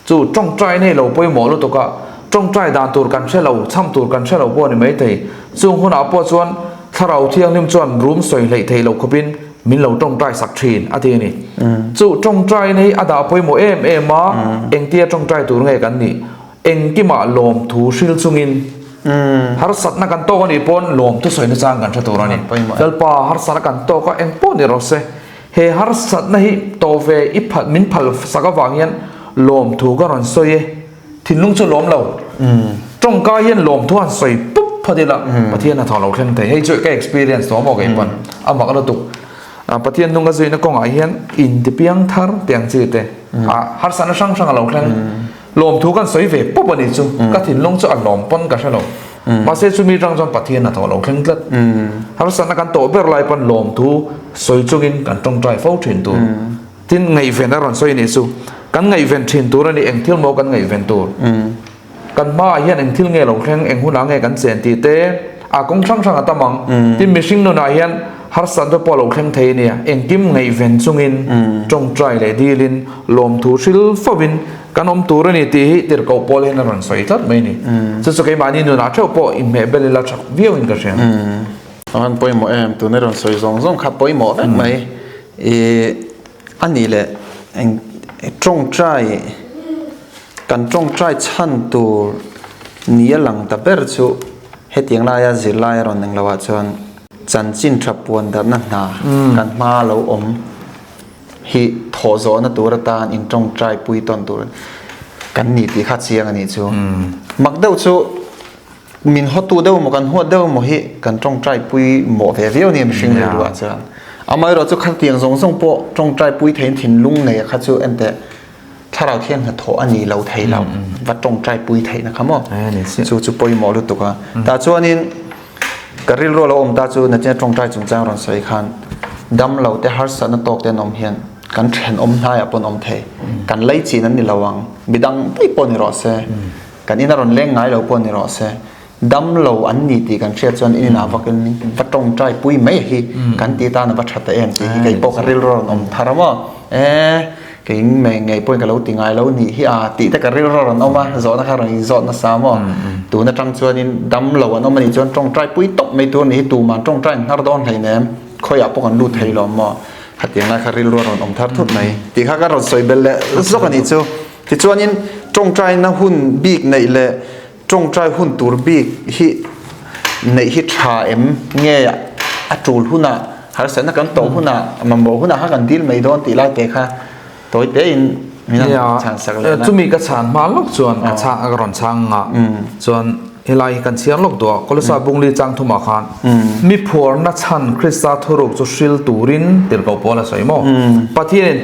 Speaker 2: Chu tawngtai nei lo pawimawh lutuk a, tawngtai dan tur kan hre lo, chham tur kan hre lo pawh a ni maithei. Chung hunah pawh chuan Thlarau Thianghlim chuan rum sawi hleih theih loh khawpin min lo tawngtai sak thin a ti a ni. Chu tawngtai nei a dah pawimawh em em a, engtia tawngtai tur nge kan nih? Engkimah lawmthu hril chungin harsatna kan tawk a nih pawn lawmthu sawina chang kan hre tur a ni. Lalpa harsatna kan tawk a, eng pawh ni rawh se. He harsatna hi tawh ve i phal min phal sak avang hian lawmthu ka rawn sawi e. Thinlung chu lawm lo. Tawngka hian lawmthu han sawi pup phawt ila Pathian hnathawh lo thleng thei. Hei chu ka experience tawh maw kei pawn a mak lutuk. Pathian hnung ka zuina kawngah hian intipiang thar tih ang chi te harsatna hrang hrang a lo thleng. Lawmthu kan sawi ve pup a nih chu, ka thinlung chu a lawm pawn ka hre lo. Mahse chumi atang chuan Pathian hnathawh lo thleng tlat. Harsatna kan tawh ber lai pawn lawmthu sawi chungin kan tawngtai fo thin tur. Tin, ngaihven a rawn sawi nih chu, kan ngaihven thin tur a ni, eng thil maw kan ngaihven tur? Kan hmaah hian eng thil nge lo thleng, eng hunah nge kan chen tih te a kawng hrang hrang a tam ang. Tin, mihring nunah hian harsatna pawh a lo thleng thei a nia, engkim ngaihven chungin tawngtai leh dilin lawmthu hril fovin Kan awm tur a ni tih hi tirhkoh pawl hian a rawn sawi tlat mai a ni. Chu chu keimahni nunah theuh pawh inhmeh bel ila chak viauin ka hria.
Speaker 1: A han pawimawh em? Tuna rawn sawi zawng zawng kha pawimawh vek mai. Ih a nih leh eng tawngtai kan tawngtai chhan tur ni a lang ta ber chu hetiang laia zirlai a rawn eng loh ah chuan chanchin tha puan darhna hna kan hma a lo awm. Hi thawh zawhna tur atan in tawngtai pui tawn tur kan ni tih kha chiang a nih chu. Mak deuh chu min hawtu deuh emaw kan huat deuh emaw hi kan tawngtai pui mawh ve viau nia mihring rilru ah chuan. Amaherawh chu khatiang zawng zawng pawh tawngtai pui theiin thinlung nei kha chu enteh thlarau thiang hnathawh a ni lo thei lo va tawngtai pui theihna kha maw chu chu pawimawh lutuk a. Tah chuanin Ka rilru a lo awm ta chu Natina tawngtai chungchang rawn sawi khan dam lo te harsatna tawk te an awm hian kan thenawm hnaiah pawh an awm thei. Kan lei chin an ni lo ang, midang daih pawh ni rawh se, kan ina rawn leng ngai lo pawh ni rawh se, dam lo an ni tih kan hriat chuan in inah vakin va tawngtai pui mai hi kan tih tan a va tha ta em tih hi kei pawh ka rilru a rawn awm thar a maw? E. Kei ngei ngei pawhin ka lo ti ngai lo nih hi a tih te ka rilru a rawn awm a, zawhna kha rawn inzawt nasa maw? Tun atang chuanin dam lo an awm a nih chuan tawngtai pui tawp mai tur a nih hi, tuman tawngtai an hnar dawn hleinem, khawiah pawh kan lut thei lo maw? Khatiang lai kha rilru a rawn awm thar thut mai tih kha ka rawn sawi belh leh zawk a nih chu. Tichuanin tawngtaina hun bik neih leh tawngtai hun tur bik hi neih hi tha em nge a tul hunah harsatna kan tawh hunah mamawh hunah kha kan dil mai dawn tih lai te kha tawi te in min han chhan sak leh na.
Speaker 2: Chumi ka chhan hma lawk chuan ka chhang ka rawn chhang a chuan. Helai hi kan chhiar lawk duh a, Kolosa bungli chang thumah khan mi phuarna chhan Krista thuruk chu hril turin tirhkoh pawl a sawi maw? Pathianin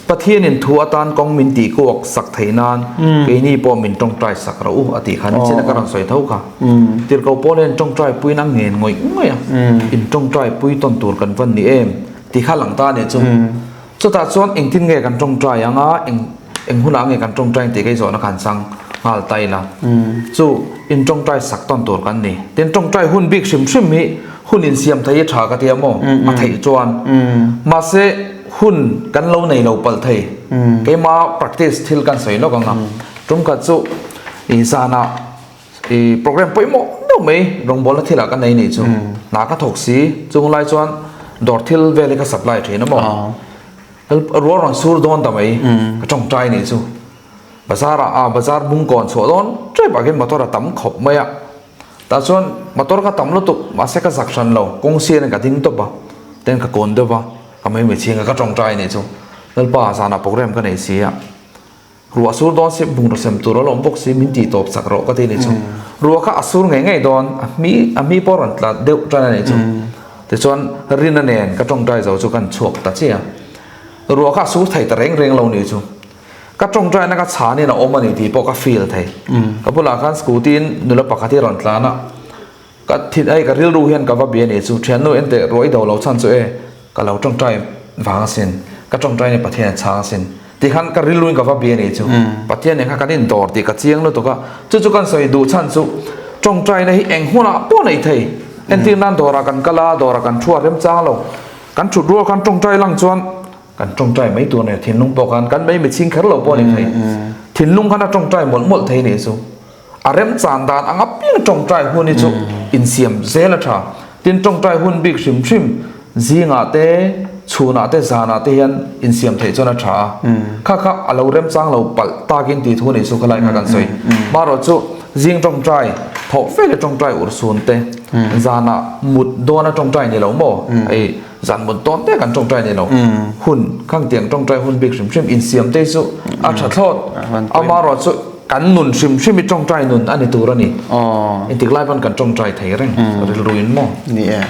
Speaker 2: Pathianin thu atan kawng min tih kuak sak theih nan keini pawh min tawngtai sak rawh u a tih khan nichin a ka rawn sawi tho kha. Tirhkoh pawl hian tawngtai puiin a ngen ngawih ngawih a, in tawngtai pui tawn tur kan van ni em tih kha lang ta a nih chu. Chutah chuan engtin nge kan tawngtai ang a, eng eng hunah nge kan tawngtai ang tih ka i zawhna khan chang nghal ta ila. Chu in tawngtai sak tawn tur kan ni. Tin tawngtai hun bik hrim hrim hi hun insiam thei hi tha ka ti a maw? A theih chuan. Mahse hun kan lo nei lo palh thei. Keimah practice thil kan sawi lawk ang a. Tum khat chu i zanah I program pawimawh deuh mai rawngbawlna thilah ka nei nih chu hna ka thawk si chung lai chuan dawr thil vel hi ka supply thin a maw rual rawn sur dawn ta mai ka tawngtai nih chu bazar ah a bazar bung kawn chhuah dawn tep ah khian motor a tam khawp mai a tah chuan motor ka tam lutuk mahse ka zak hran lo kawng sian in ka ding tawp a ten ka kawn deuh a ka mai mai chhing a ka tawngtai nih chu lalpa zanah program ka nei si a. Ruah sur dawn si bungraw sem tur a lawm bawk si min tih tawp chak rawh ka ti a nih chu. Ruah kha a sur ngei ngei dawn a hmi a hmi pawh a rawn tla deuh tan a nih chu. Tichuan Rina nen ka tawngtai zo chu kan chhuak ta chiah a. Ruah kha a sur thei ta reng reng lo nih chu. Ka tawngtaina ka chhanin a awm a ni tih pawh ka feel thei. Ka bulah khan scooty in nula pakhat hi a rawn tlan a. Ka thin ai ka rilru hian ka va bia nih chu thiannu en teh ruah i do lo chhan chu e ka lo tawngtai vang asin ka tawngtai ni Pathian a chhang asin tih khan ka rilru in ka va bia nih chu Pathian nen khan kan in dawr tih ka chiang lutuk a chu chu kan sawi duh chhan chu tawngtai na hi eng hunah pawh nei thei entir nan dawrah kan kal a dawrah kan thu a remchang lo kan thut rual khan tawngtai lang chuan kan tawngtai mai tur nen thinlung pawh khan kan mai michhing kher lo pawh ni thei thinlung khan a tawngtai mawlh mawlh thei nih chu. A remchan dan ang apiang tawngtai hun hi chu insiam zel a tha. Tin, tawngtai hun bik hrim hrim zingah te, chhunah te, zanah te hian insiam theih chuan a tha a. Kha kha a lo remchang lo palh takin tih thu a nih chu khalai kha kan sawi. Marawh chu zing tawngtai, thawh fe leh tawngtai urhsun te, zanah mut dawna tawngtai ni lo maw? Hei zan mut dawn te kan tawngtai ni lo. Hun khangtiang tawngtai hun bik hrim hrim insiam te chu a tha thlawt. Amarawh chu. Kan nun hrim hrim i tawngtai nun a ni tur a ni. Engtik lai pawn kan tawngtai thei reng rilru in maw?
Speaker 1: Ni e.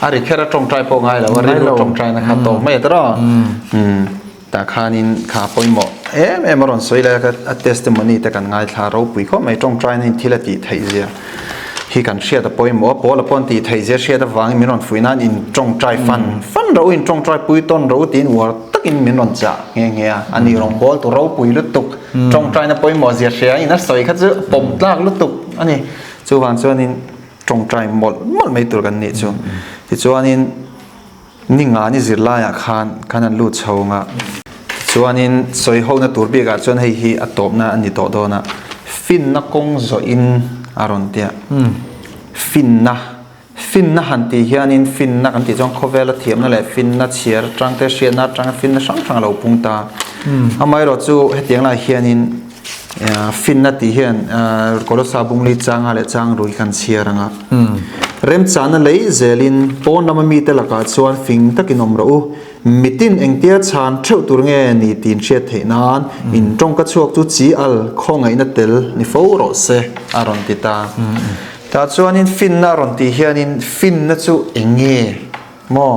Speaker 1: A ri kher a tawngtai pawh ngai lo a, rilru tawngtai na kha tawk mai a tawh. Tah khanin kha pawimawh em em a rawn sawi lai a, a testimony te kan ngaithla ropui khawp mai. Tawngtai na in thil a tih theih zia hi kan hriat a pawimawh a, Paula pawh an tih theih zia hriat avangin min rawn fuih nan in tawngtai fan fan rawh u, in tawngtai pui tawn rawh u tiin uar takin min rawn chah nghe nghe a. A ni rawngbâwl tu ropui lutuk. Tawngtaina pawimawh zia hria in a sawi kha chu pawm tlak lutuk a ni. Chuvang chuanin tawngtai mawlh mawlh mai tur kan nih chu. Tichuanin ni nga ni zir laiah khan khan an lut chho ang a. Tichuanin sawi hona tur bikah chuan hei hi a tawpna a ni tawh dawn a. Finna kawng zawhin a rawn tia. Finna Finna han tih hianin finna kan tih chuan khawvela thiamna leh finna chhiar atang te hriatna atanga finna hrang hrang a lo pung ta. Amaherawh chu hetiang lai hianin finna tih hian Kolosa bungli changa leh chang rui kan chhiar ang a. Remchana lei zelin pawn lama mite lakah chuan fing takin awm rawh u. Mitin engtia chhan theuh tur nge ni tih inhriat theih nan in tawngka chhuak chu chi al khawngaihna tel ni fo rawh se a rawn ti ta. Tah chuanin finna a rawn tih hianin finna chu eng nge maw?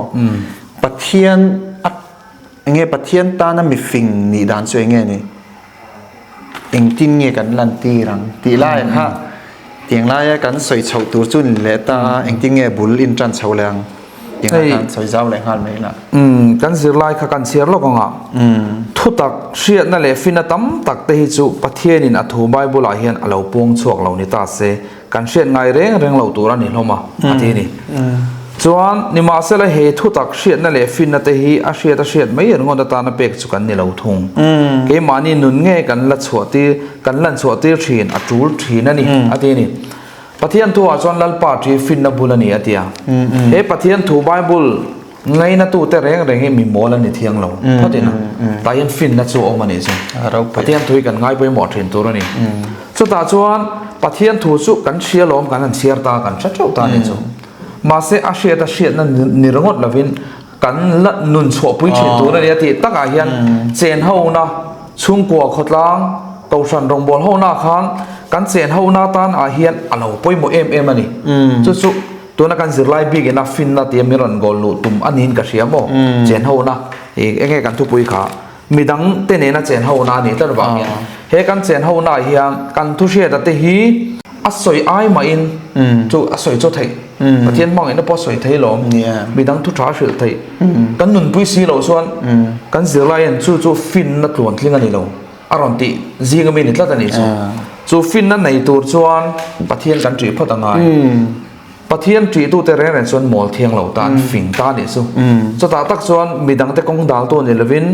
Speaker 1: Pathian a eng nge Pathian tana mifing nih dan chu eng nge ni? Engtin nge kan lantir ang tih laiah kha tiang laia kan sawi chhoh tur chu ni leh ta a, engtin nge bul in tan chho leh ang tiang ah khan sawi zau leh nghal mai la.
Speaker 2: Kan zirlai kha kan chhiar lawk ang a, thutak hriatna leh fina tam tak te hi chu Pathianin a thu Bible ah hian a lo puang chhuak lo ni ta se, kan hriat ngai reng reng lo tur a ni hlawm a, a ti a ni. Chuan, nimahsela he thutak hriatna leh finna te hi a hriat a hriat mai ringawt atana pek chu kan ni lo thung. Keimahni nun nge kan la chhuah tir, kan lan chhuah tir thin a tul thin a ni, a ti a ni. Pathian thuah chuan Lalpa thi finna bul a ni a ti a. He Pathian thu Bible ngainatute reng reng hi mi mawl a ni thiang lo phawt ina. Tah hian finna chu a awm a nih chu. Pathian thu hi kan ngai pawimawh thin tur a ni. Chutah chuan Pathian thu chu kan hria lawm kan han chhiar ta, kan hre theuh ta a nih chu. Mahse a hriat a hriatna ni ringawt lovin kan la nun chhuahpui thin tur a ni a tih takah hian chen hona chhungkua khawtlang kohhran rawngbâwl hona khan kan chen ho na tan ah hian a lo pawimawh em em a ni. Chu chu tuna kan zirlai bik ina finna tia min rawn goal luh tum a niin ka hria maw? Chen ho na ih enge kan thupui kha midang te nena chen ho na a nih tlat vang hian he kan chen ho na ah hian kan thu hriata te hi a sawi ai mahin chu a sawi chaw theih Pathian hmangaihna pawh a sawi thei lawm midang thu tha hrilh theih kan nunpui si loh chuan kan zirlai hian chu chu finna tluantling a ni lo. A rawn tih zing ami ni tlat a nih chu. Chu finna nei tur chuan Pathian kan ṭih phawt a ngai. Pathian ṭihtute reng reng chuan mawl thiang lo ta an fing ta a nih chu. Chutah tak chuan midangte kawng daltu ni lovin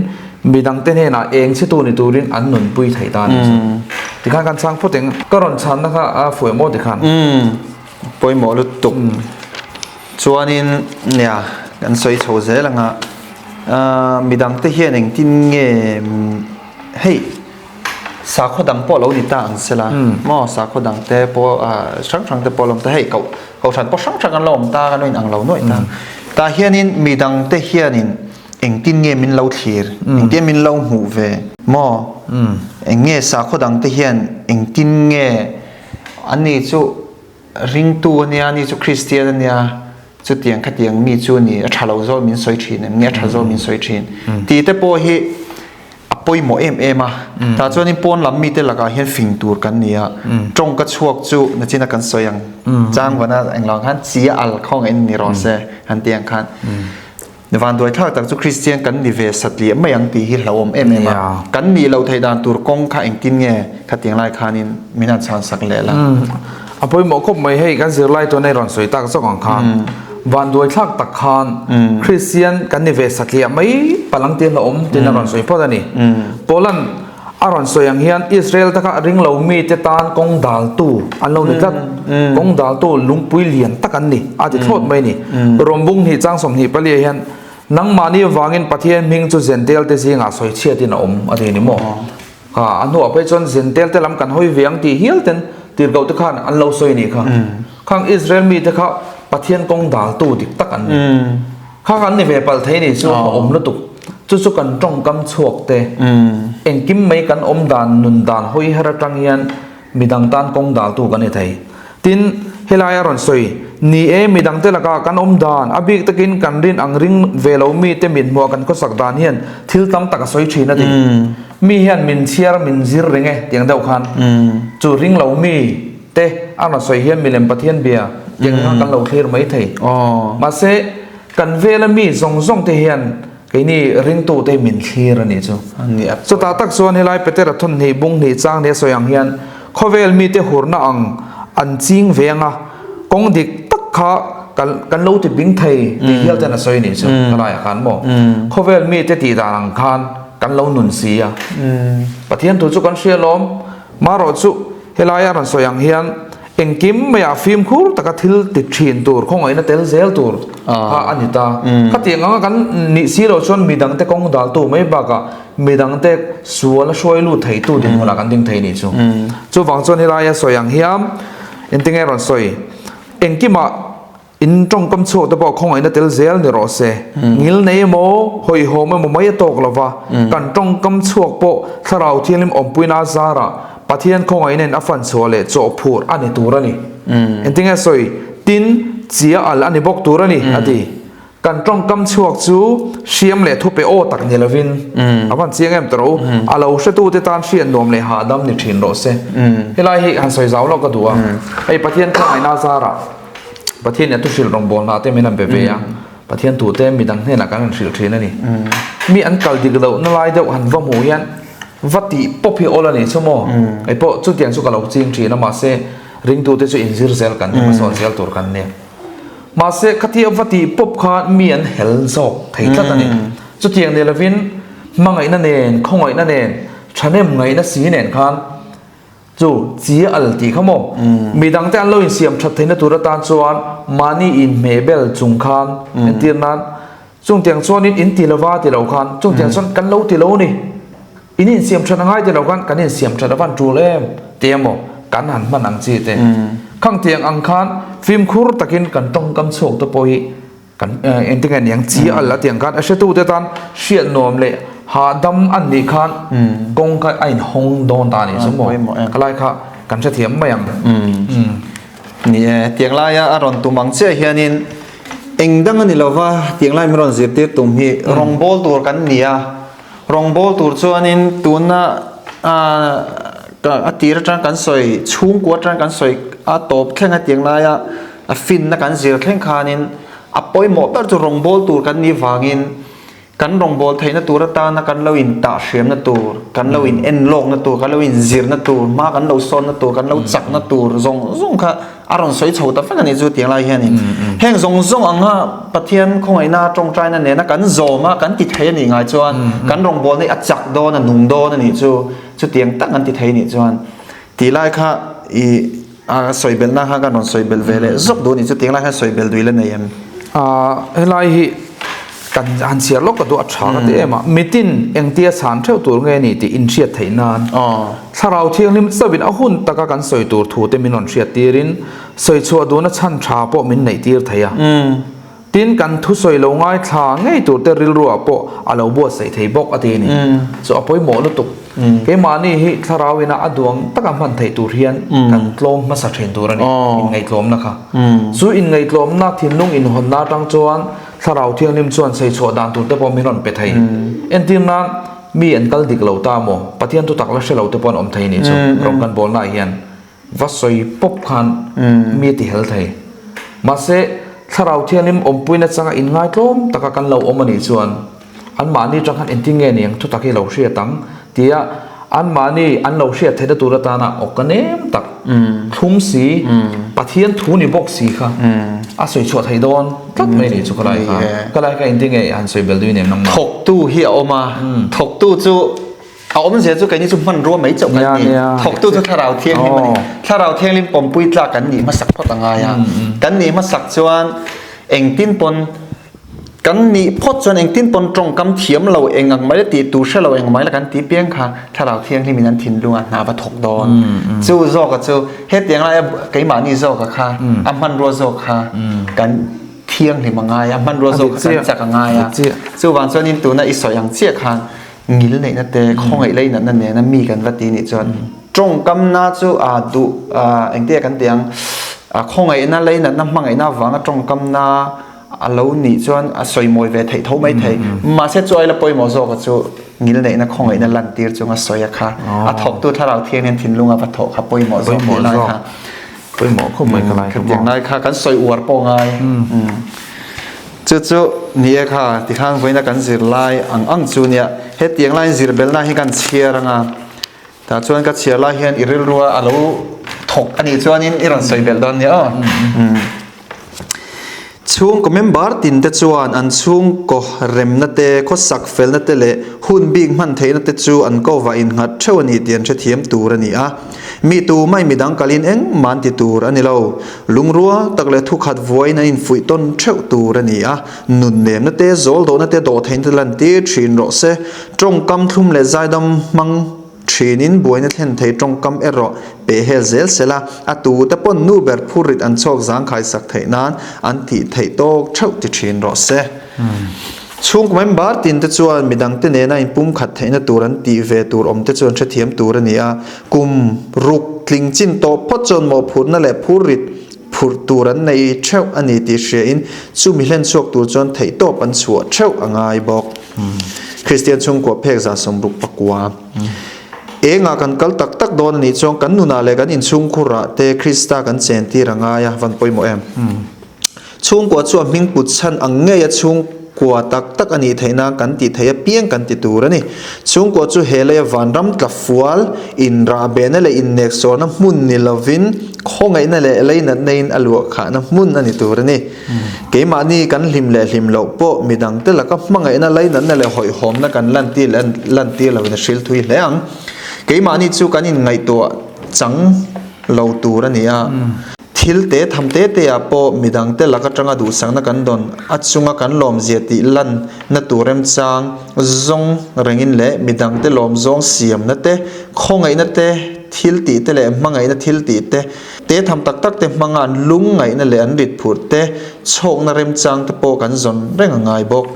Speaker 2: midangte hnenah eng chhitu ni turin an nunpui thei ta a nih chu. Tikhan kan chhang phawt eng. Ka rawn chhanna kha a fuih maw tikhan.
Speaker 1: Pawimawh lutuk. Chuanin nia kan sawi chho zel anga midangte hian engtin nge hei sakhaw dang pawh lo ni ta ang sela maw sakhaw dang te pawh hrang hrang te pawh lo awm ta hei koh kohhran pawh hrang hrang an lo awm ta kan lo inang lo nuaih ta tah hianin midangte hianin engtin nge min lo thlir engtin min lo hmuh ve maw eng nge sakhaw dang te hian engtin nge Ani chu ringtu a nia, ani chu Kristian a nia, chutiang khatiang mi chu ni, a tha lo zawk min sawi thin em nge a tha zawk min sawi thin tih te pawh hi a pawimawh em em a. Tah chuanin pawn lam mite lakah hian fing tur kan ni a, tawngka chhuak chu nachina kan sawi ang changvana englo ang khan chi a al khawngaihin ni rawh se han ti ang khan. Vanduai thlak tak chu Kristian kan ni ve satliah mai ang tih hi hlauhawm em em a. Kan nih loh theih dan tur kawng kha engtin nge khatiang lai khanin min han chhan sak leh la.
Speaker 2: A pawimawh khawp mai hei kan zirlai chuan hei rawn sawi tak zawk ang khan vanduai thlak tak khan Kristian kan ni ve satliah mai palang tia hlauhawm tiin a rawn sawi phawt a ni. Poland A rawn sawi ang hian Israel te kha ring lo mite tan kawng daltu an lo ni tlat. Kawng daltu lungpui lian tak an ni a ti thlawt mai a ni. Rawmbung hnih chang 24 ah hian nangmahni avangin Pathian hming chu Zentel te zingah sawi chhiatin a awm a ti a ni maw? Kha a hnuah phei chuan Zentel te lam kan hawi ve ang tih hial ten tirhkoh te khan an lo sawi a nih kha. Khang Israel mite kha Pathian kawng daltu dik tak an ni. Kha kan ni ve palh thei ni chu a awm lutuk. Chu chu kan tawngkam chhuak te, engkim mai kan awm dan, nun dan hawi her atang hian midang tan kawng daltu kan ni thei. Tin, helai a rawn sawi, ni e, midang te lakah kan awm dan, a bik takin kan rin ang ring ve lo mi te mit hmuah kan khawsak dan hian thil tam tak a sawi thin a ti. Mi hian min chhiar min zir reng e tiang deuh khan. Chu ring lo mi te a rawn sawi hian milem Pathian bia tiang kha kan lo thlir mai thei. Mahse, kan vela mi zawng zawng te hian keini ringtu te min thlir a nih chu. Chutah tak chuan helai Petera thawn hnih bung hnih chang nia sawi ang hian khawvel mite hurna ang an ching ve anga kawng dik tak kha kan kan lo ti bing thei tih hial ten a sawi a nih chu helaiah khan maw. Khawvel mite tih dan ang khan kan lo nun si a. Pathian thu chu kan hria lawm. Marawh chu helai a rawn sawi ang hian engkim maiah fimkhur taka thil ti thin tur, khawngaihna tel zel tur kha a ni ta. Khatiang anga kan nih si loh chuan midangte kawng daltu mai bakah midangte sual a hruai lut theitu dinhmunah kan ding thei nih chu. Chuvang chuan helai a sawi ang hian engtinge rawn sawi? Engkimah In tawngkam chhuak te pawh khawngaihna tel zel ni rawh se. Ngil nei emaw, hawihhawm emaw mai a tawk lo va, kan tawngkam chhuak pawh Thlarau Thianghlim awmpuina a zarah Pathian khawngaihna in a fan chhuah leh chawhphur a ni tur a ni. Engtinge sawi? Tin, chia al a ni bawk tur a ni, a ti. Kan tawngkam chhuak chu hriam leh thupe aw tak ni lovin a van chiang em tawh rawh u. A lo hretute tan hriat nuam leh hahdam ni thin rawh se. Helai hi han sawi zau lawk ka duh a. Hei Pathian khawngaihna a zarah. Pathian nia thuhrilh rawngbâwl hna te min han pe ve a, Pathian tute midang hnenah kan han hrilh thin a ni. Mi an kal dik lohna lai deuh han va hmuh hian va tih pawp hi awl a ni chu maw? Kei pawh chutiang chu ka lo ching thin a, mahse ringtute chu inzir zel kan ni, hmasawn zel tur kan ni. Mahse khatia va tih pawp khan mi an hel zawk thei tlat a ni. Chutiang ni lovin hmangaihna nen, khawngaihna nen, thahnem ngaihna si nen khan Chu chi al tih kha maw? Midangte an lo insiam that theihna tur atan chuan mahni inhmeh bel chung khan entir nan chungtiang chuanin in ti lova ti lo khan chungtiang chuan kan lo ti lo ni. In insiam that a ngai ti lo khan kan insiam that a van tul em ti emaw kan han hman ang chi te. Khangtiang ang khan fimkhur takin kan tawngkam chhuak te pawh hi Kan engtin nge niang chi al a tiang khan a hretute tan hriat nuam leh hahdam an nih khan kawng kha a inhawng dawn ta a nih chu maw? Khalai kha. kan hrethiam mai ang.
Speaker 1: Ni e, tiang laia a rawn tum ang chiah hianin eng dang a ni lova, tiang lai min rawn zirtir tum hi rawngbawl tur kan ni a, rawngbawl tur chuanin tuna a tir atang kan sawi chhungkua atang kan sawi a tawp thleng a tiang laia a finna kan zir thleng khanin a pawimawh ber chu rawngbawl tur kan nih vangin Kan rawngbâwl theihna tûr atâna kan lo intah hriamna tûr, kan lo in enlâwkna tûr, kan lo inzirna tûr, hma kan lo sawnna tûr, kan lo chakna tûr zawng zawng kha a rawn sawi chho ta vek a nih chu tiang lai hianin. Heng zawng zawng anga Pathian khawngaihna ṭawngṭaina nêna kan zawm a, kan ti thei a nih ngai chuan kan rawngbâwlna hi a chak dâwn, a nung dâwn a nih chu chutiang tak an ti thei a nih chuan tih lai kha i a sawi belhna kha kan rawn sawi belh ve leh zawk duh a nih chu tiang lai khan sawi belh duh ila nei em?
Speaker 2: Helai hi kan han chhiar lawk ka duh a tha ka ti em a, mitin engtia chhan theuh tur nge ni tih inhriat theih nan Thlarau Thianghlim chauhin a hun taka kan sawi tur thu te min rawn hriat tirin sawi chhuah duhna chhan tha pawh min neih tir thei a. Tin, kan thusawi lo ngaithla ngei tur te rilruah pawh a lo buatsaih thei bawk a ti a ni. Chu a pawimawh lutuk. Keimahni hi thlarau ina a duang taka hman theih tur hian kan tlawm hmasa thin tur a ni, inngaihtlawmna kha. Chu inngaihtlawmna thinlung inhawnna atang chuan thlarau thianghlim chuan sawichhuah dan tur te pawh min rawn pe thei. Entir nan, mi an kal dik lo ta maw? Pathian thutak la hre lo te pawh an awm thei a nih chu, rawng kan bawlnaah hian. Va sawi pawp khan mi a ti hel thei. Mahse, Thlarau Thianghlim awmpuina changa inngaitlawm taka kan lo awm a nih chuan anmahni atang khan engtin nge niang thutak hi lo hriat ang tia anmahni an lo hriat theihna tur atana awka nem tak thlum si, Pathian thu ni bawk si kha a sawi chhuah thei dawn tlat mai a nih chu ka lai kha. Ka lai kha engtin nge han sawi bel dui nem nangmah?
Speaker 1: Thawktu hi a awm a, thawktu chu A awmzia chu keini chu hmanrua mai chauh kan ni. Thawktu chu Thlarau Thianghlim a ni. Thlarau Thianghlim pawmpui tlak kan nih hmasak phawt a ngai a. Kan nih hmasak chuan engtin pawn kan nih phawt chuan engtin pawn tawngkam thiam lo eng ang mai la tih tur hre lo eng ang mai la kan tih piang kha Thlarau Thianghlim in an thinlung ah hna va thawk dawn. Chu zawka chu hetiang laia keimahni zawka kha a hmanrua zawk kha kan thianghlim a ngai a, hmanrua zawk kha kan chak a ngai a. Chuvang chuanin tuna i sawi ang chiah khan ngil neihna te, khawngaih leinatna nena mi kan va ti nih chuan tawngkamna chu a duh engtia kan tih ang khawngaihna leinatna hmangaihna avanga tawngkamna a lo nih chuan a sawimawi ve theih tho mai thei. Mahse chu aila pawimawh zawka chu ngil neihna khawngaihna lantir chunga sawi a kha a thawktu thlarau thiangin thinlunga va thawh kha pawimawh zawk tih lai kha
Speaker 2: pawimawh khawp mai ka lai kha
Speaker 1: maw. Lai kha kan sawi uar pawh ngai. Chu chu ni e kha tikhang vawiina kan zir lai ang ang chu nia hetiang laiin zir belna hi kan chhiar anga tah chuan ka chhiar lai hian i rilrua a lo thawk a nih chuanin i rawn sawi belh dawn nia aw. Chhungkaw member tin te chuan an chhungkaw remna te, khawsak felna te leh hun bik hman theihna te chu an kovah innghat theuh a ni tih an hrethiam tur a ni a. Mi tu mai midang kalin engmah an ti tur a ni lo. Lungrual tak leh thukhat vuaiin an infuih tawn theuh tur a ni a. Nun nemna te, zawl dawhna te, dawhtheihna te lantir thin rawh se. Tawngkam thlum leh zaidam hmang thinin buaina thlen thei tawngkam erawh peh hel zel sela, a tute pawn nu ber phurrit an chhawk zangkhai sak theih nan an tih theih tawk theuh ti thin rawh se. Chhungkaw member tin te chuan midangte nena inpumkhat theihna tur an tih ve tur awm te chu an hrethiam tur a ni a, kum ruk tling chin tawh phawt chuan mawhphurhna leh phurrit phurh tur an nei theuh a ni tih hriain chumi hlen chhuak tur chuan theihtawp an chhuah theuh a ngai bawk. Kristian chhungkua phek 69. Engah kan kal tak tak dawn a nih chuan kan nunah leh kan inchhungkhurah te Krista kan chentir a ngai a, van pawimawh em? Chhungkua chu a hming put chhan ang ngei a chhungkua tak tak a nih theih nan kan tih theih apiang kan ti tur a ni. Chhungkua chu he leia vanram tla fual, inrahbehna leh inneksawrna hmun ni lovin khawngaihna leh leinatna in a luahkhahna hmun a ni tur a ni. Keimahni kan hlim leh hlim loh pawh midangte laka hmangaihna, leinatna leh hawihhawmna kan lantir leh lantir lovin a hril thui hle ang. Keimahni chu kan inngaihtuah chang lo tur a ni a. Thil te tham te te ah pawh midangte lak atanga duhsakna kan dawn a chunga kan lawmzia tih lanna tur remchang zawng rengin leh midangte lawm zawng siamna te, khawngaihna te, thil tih te leh hmangaihna thil tih te, te tham tak tak te hmanga an lungngaihna leh an rit phurh te chhawkna remchang te pawh kan zawn reng a ngai bawk.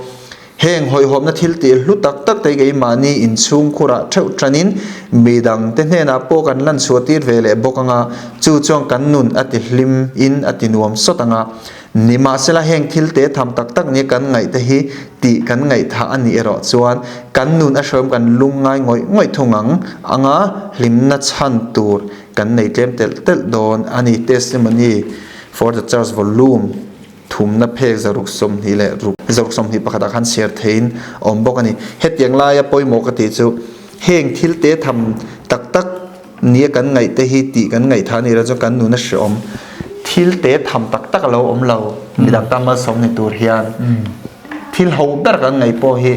Speaker 1: Heng hawihhawmna thil tih hlu tak tak te hi keimahni inchhungkhurah theuh tanin midangte hnenah pawh kan lan chhuah tir ve leh bawk anga, chu chuan kan nun a ti hlim in a ti nuam sawt anga. Nimahsela heng thil te tham tak tak nia kan ngaih te hi tih kan ngaihthah a nih erawh chuan kan nun a hrehawm kan lung ngai ngawih ngawih thung ang anga hlimna chhan tur kan nei tlem telh telh dawn a ni. Testimony for the Church Volume. Thumna phek 120 leh ruk 121 ah khan share theiin a awm bawk a ni. Hetiang laia pawimawh ka tih chu heng thil te tham tak tak nia kan ngaih te hi tih kan ngaihthah a nih loh chuan kan nuna hreawm thil te tham tak tak a lo awm lo midang tan malsawm ni tur hian thil ho ber kan ngaih pawh hi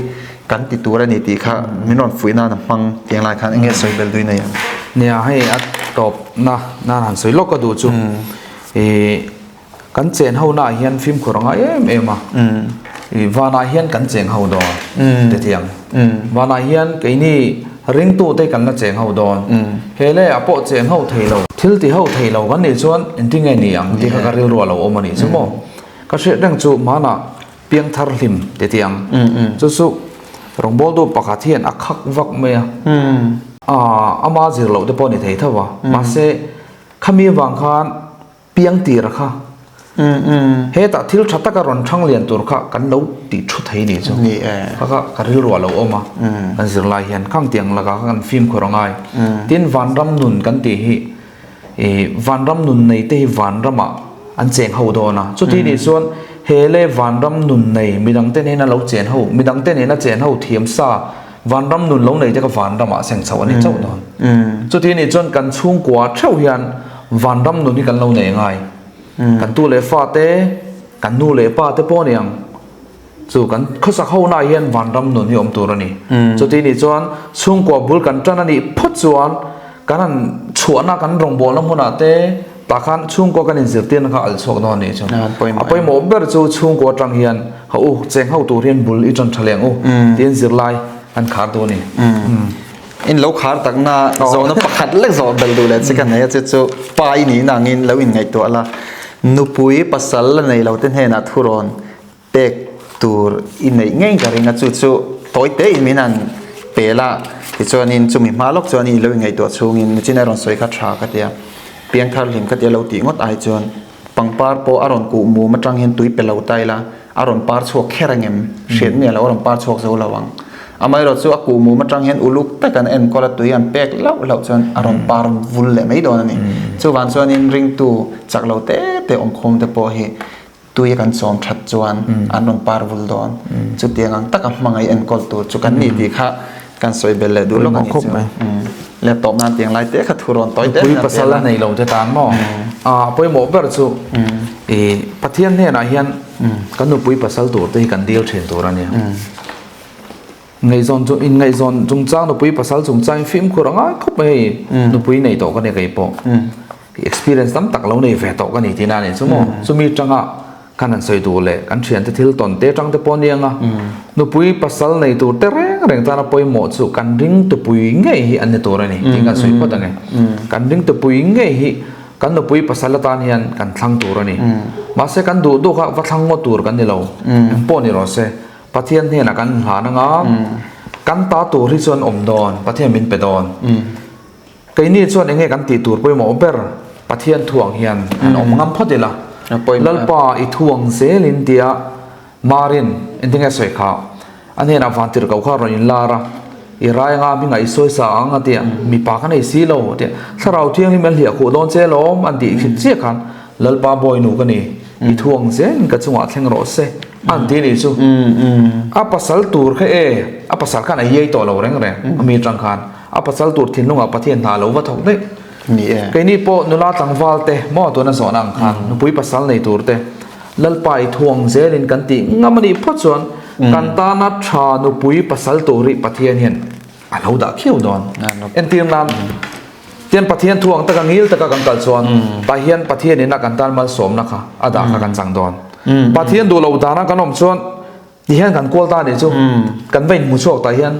Speaker 1: kan ti tur a ni tih kha min rawn fuih nan a hmang tiang lai khan enge sawi bel duin a iang.
Speaker 2: Nia hei a tawp na nan han sawi lawk ka duh chu ih. Kan chen ho naah hian fimkhur a ngai em em a, i vanah hian kan cheng ho dawn ti thiang. Vanah hian keini ringtute kan la cheng ho dawn. He leh ah pawh cheng ho thei lo, thil ti ho thei lo kan nih chuan engtin nge ni ang tih kha ka rilru a lo awm a nih chu maw. Ka hriat reng chu hmanah piangthar hlim ti thiang. Chu chu rawngbawltu pakhat hian a khak vak mai a, ama zir loh te pawh a ni thei tho a, mahse khami avang khan Piang tir kha. Hetah thil tha taka rawn thang lian tur kha kan lo tih thu thei ni chu. Kha kha ka rilru a lo awm a. Kan zirlai hian khang tiang lakah kha kan fimkhur a ngai. Tin vanram nun kan tih hi ih vanram nun nei te hi vanramah an cheng ho dawn a. Chuti nih chuan he le vanram nun nei midang te nena lo chen ho midang te nena chen ho thiam sa vanram nun lo nei te kha vanramah seng chhoh a ni chauh dawn. Chuti nih chuan kan chhungkua theuh hian Vanram nun hi kan lo nei ngai. Kan tu leh fa te, kan nu leh pa te pawh a ni ang. Chu kan khawsak ho naah hian vanram nun hi awm tur a ni. Chuti nih chuan chhungkua bul kan tan a nih phawt chuan kan han chhuahna kan rawngbawlna hmunah te tah khan chhungkua kan inzirtirna kha a al chhuak dawn a nih chu. A pawimawh ber chu chhungkua atang hian ha u cheng ho tur hian bul i tan tha leh ang u tiin zirlai kan khar duh a ni.
Speaker 1: In lo khar takna zawhna pakhat lek zawh bel duh leh che ka nei a che chu pa i nih nangin lo inngaihtuah la nupui pasal la nei lo te hnenah thurawn pek tur i neih ngei ka ring a chu chu tawi te in min han pe la tichuanin chumi hma lawk chuan i lo inngaihtuah chhungin nichin a rawn sawi kha tha ka tia piangthar hlim ka tia lo tih ngawt ai chuan pangpar pawh a rawn kuh mum atang hian tui pe lo ta ila a rawn par chhuak kher ang em? Hriat miah loh a rawn par chhuak zo lo ang. Amaherawh chu a kuh mum atang hian uluk tak an enkawl a tui an pek hlauh hlauh chuan a rawn par vul leh mai dawn a ni. Chuvang chuanin ringtu chak lo te te awmkhawm te pawh hi tui a kan chawm that chuan an rawn par vul dawn. Chutiang ang taka hmangaih enkawl tur chu kan ni tih kha kan sawi bel leh duh lawk a ni chu. Le tawp nan tiang lai te kha thu rawn tawi te
Speaker 2: Nupui pasal a nei lo te tan maw? A pawimawh ber chu i Pathian hnenah hian kan nupui pasal tur te hi kan dil thin tur a nia. Ngaihzawn chu in ngaihzawn chungchang nupui pasal chungchang in fimkhur a ngai khawp mai hei nupui nei tawh ka nia kei pawh. Experience tam tak lo nei ve tawh ka ni tihna a ni chu maw? Chumi tanga Kan han sawi duh leh kan thiante thil tawn te tang te pawh aniang a, nupui pasal nei tur te reng reng tana pawimawh chu kan ring tupui ngei hi an ni tur a ni tih kan sawi phawt ang e. Kan ring tupui ngei hi kan nupui pasal atan hian kan thlang tur a ni. Mahse kan duh duh kha va thlang ngawt tur kan ni lo, engpawh ni rawh se. Pathian hnenah kan hlan anga kan ta tur hi chuan awm dawn, Pathian min pe dawn. Keini chuan enge kan tih tur pawimawh ber Pathian thu ang hian han awm ngam phawt ila. Lalpa i thu ang zelin tia Marin engtin nge sawi kha? A hnenah vantir ko kha rawn inlar a, i rai anga hmingah i sawi sa ang a tia, mipa ka nei si lo a tia, Thlarau Thianghlim an hliah khuh dawn che lawm an tih hrilh chiah khan Lalpa bawinu ka ni, i thu ang zelin ka chungah thleng rawh se an ti anih chu. A pasal tur kha e, a pasal khan a iai tawh lo reng reng a mi atang khan. A pasal tur thinlungah Pathian hna lo va thawk daih.
Speaker 1: Ni e.
Speaker 2: Keini pawh nula tlangval te maw tuna zawhna ang khan nupui pasal nei tur te Lalpa i thuang zelin kan tih ngam a nih phawt chuan kan tana tha nupui pasal tur hi Pathian hian a lo dah khiau dawn. Entir nan tian Pathian thuang taka ngil taka kan kal chuan tah hian Pathian ina kan tan malsawmna kha a dah kha kan chang dawn. Pathian duh lo dana kan awm chuan Ti hian kan kual ta nih chu kan va inhmu chhuak tah hian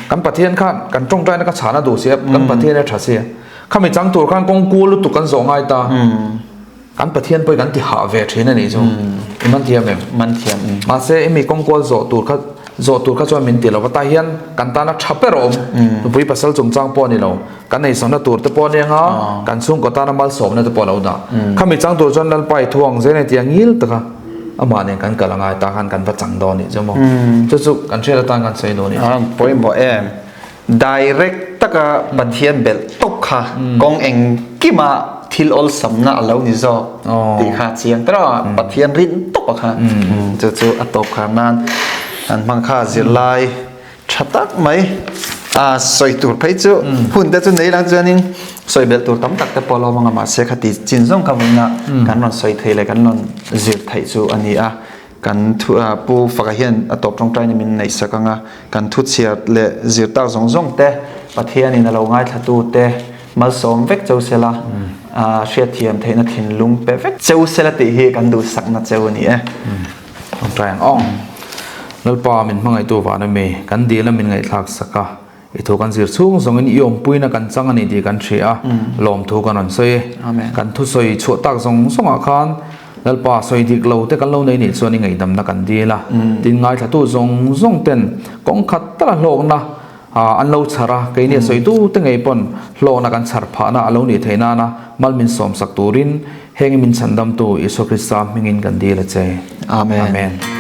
Speaker 2: kan Pathian khan kan tawngtaina ka chhana duh si a kan Pathian a tha si a khami chang tur khan kawng kul lutuk kan zawh ngai ta kan Pathian pawh kan ti hah ve thin a nih chu i man thiam em
Speaker 1: man thiam
Speaker 2: mahse emi kawng kual zawh tur kha Zawh tur kha chuan min ti lo va, tah hian kan tana tha ber a awm. Nupui pasal chungchang pawh a ni lo, kan eisawnna tur te pawh a nia, kan chhungkaw tana malsawmna te pawh a lo dah. Khami chang tur chuan Lalpa i thu ang zel a ni tih a ngil tak a, amah nen kan kal angai tah khan kan va chang dawn a nih chu maw. Chu chu kan hriat atan kan sawi dawn a nih.
Speaker 1: Pawimawh em? Direct taka Pathian belh tawp kha kawng engkima thil awlsamna a lo ni zawk tih kha chiang tawh a, Pathian rin tawp a kha chu chu a tawp khar nan an hmang kha zirlai tha tak mai a sawi tur phei chu hun te chu nei lang chuanin sawi belh tur tam tak te pawh a lo awm ang a mahse khati chin zawng kha vawiinah kan rawn sawi thei leh kan rawn zir theih chu a ni a. Kan thu ah Pu Faka hian a tawp tawngtaina min neihsak ang a, kan thu chhiar leh zir tak zawng zawng te, Pathianin a lo ngaithlatu te malsawm vek cheu sela, hriatthiam theihna thinlung pe vek cheu sela tih hi kan duhsakna cheu a ni e.
Speaker 2: Tawngtai ang aw. Lalpa min hmangaihtu vana mi, kan dil a min ngaihthlak sak a, i thu kan zir chhung zawngin i awmpuina kan chang a ni tih kan hria a, lawmthu kan rawn sawi e. Kan thusawi chhuah tak zawng zawngah khan Lalpa sawi dik lo te kan lo nei nih chuan i ngaihdamna kan dil a, tin ngaithlatu zawng zawng ten kawng khat tala hlawkna an lo chhar a, keini a sawitu te ngei pawn hlawkna kan chhar phahna a lo nih theih nana mal min sawmsak turin heng i min chhandamtu Isua Krista hmingin kan dil a che.
Speaker 1: Amen.
Speaker 2: Amen.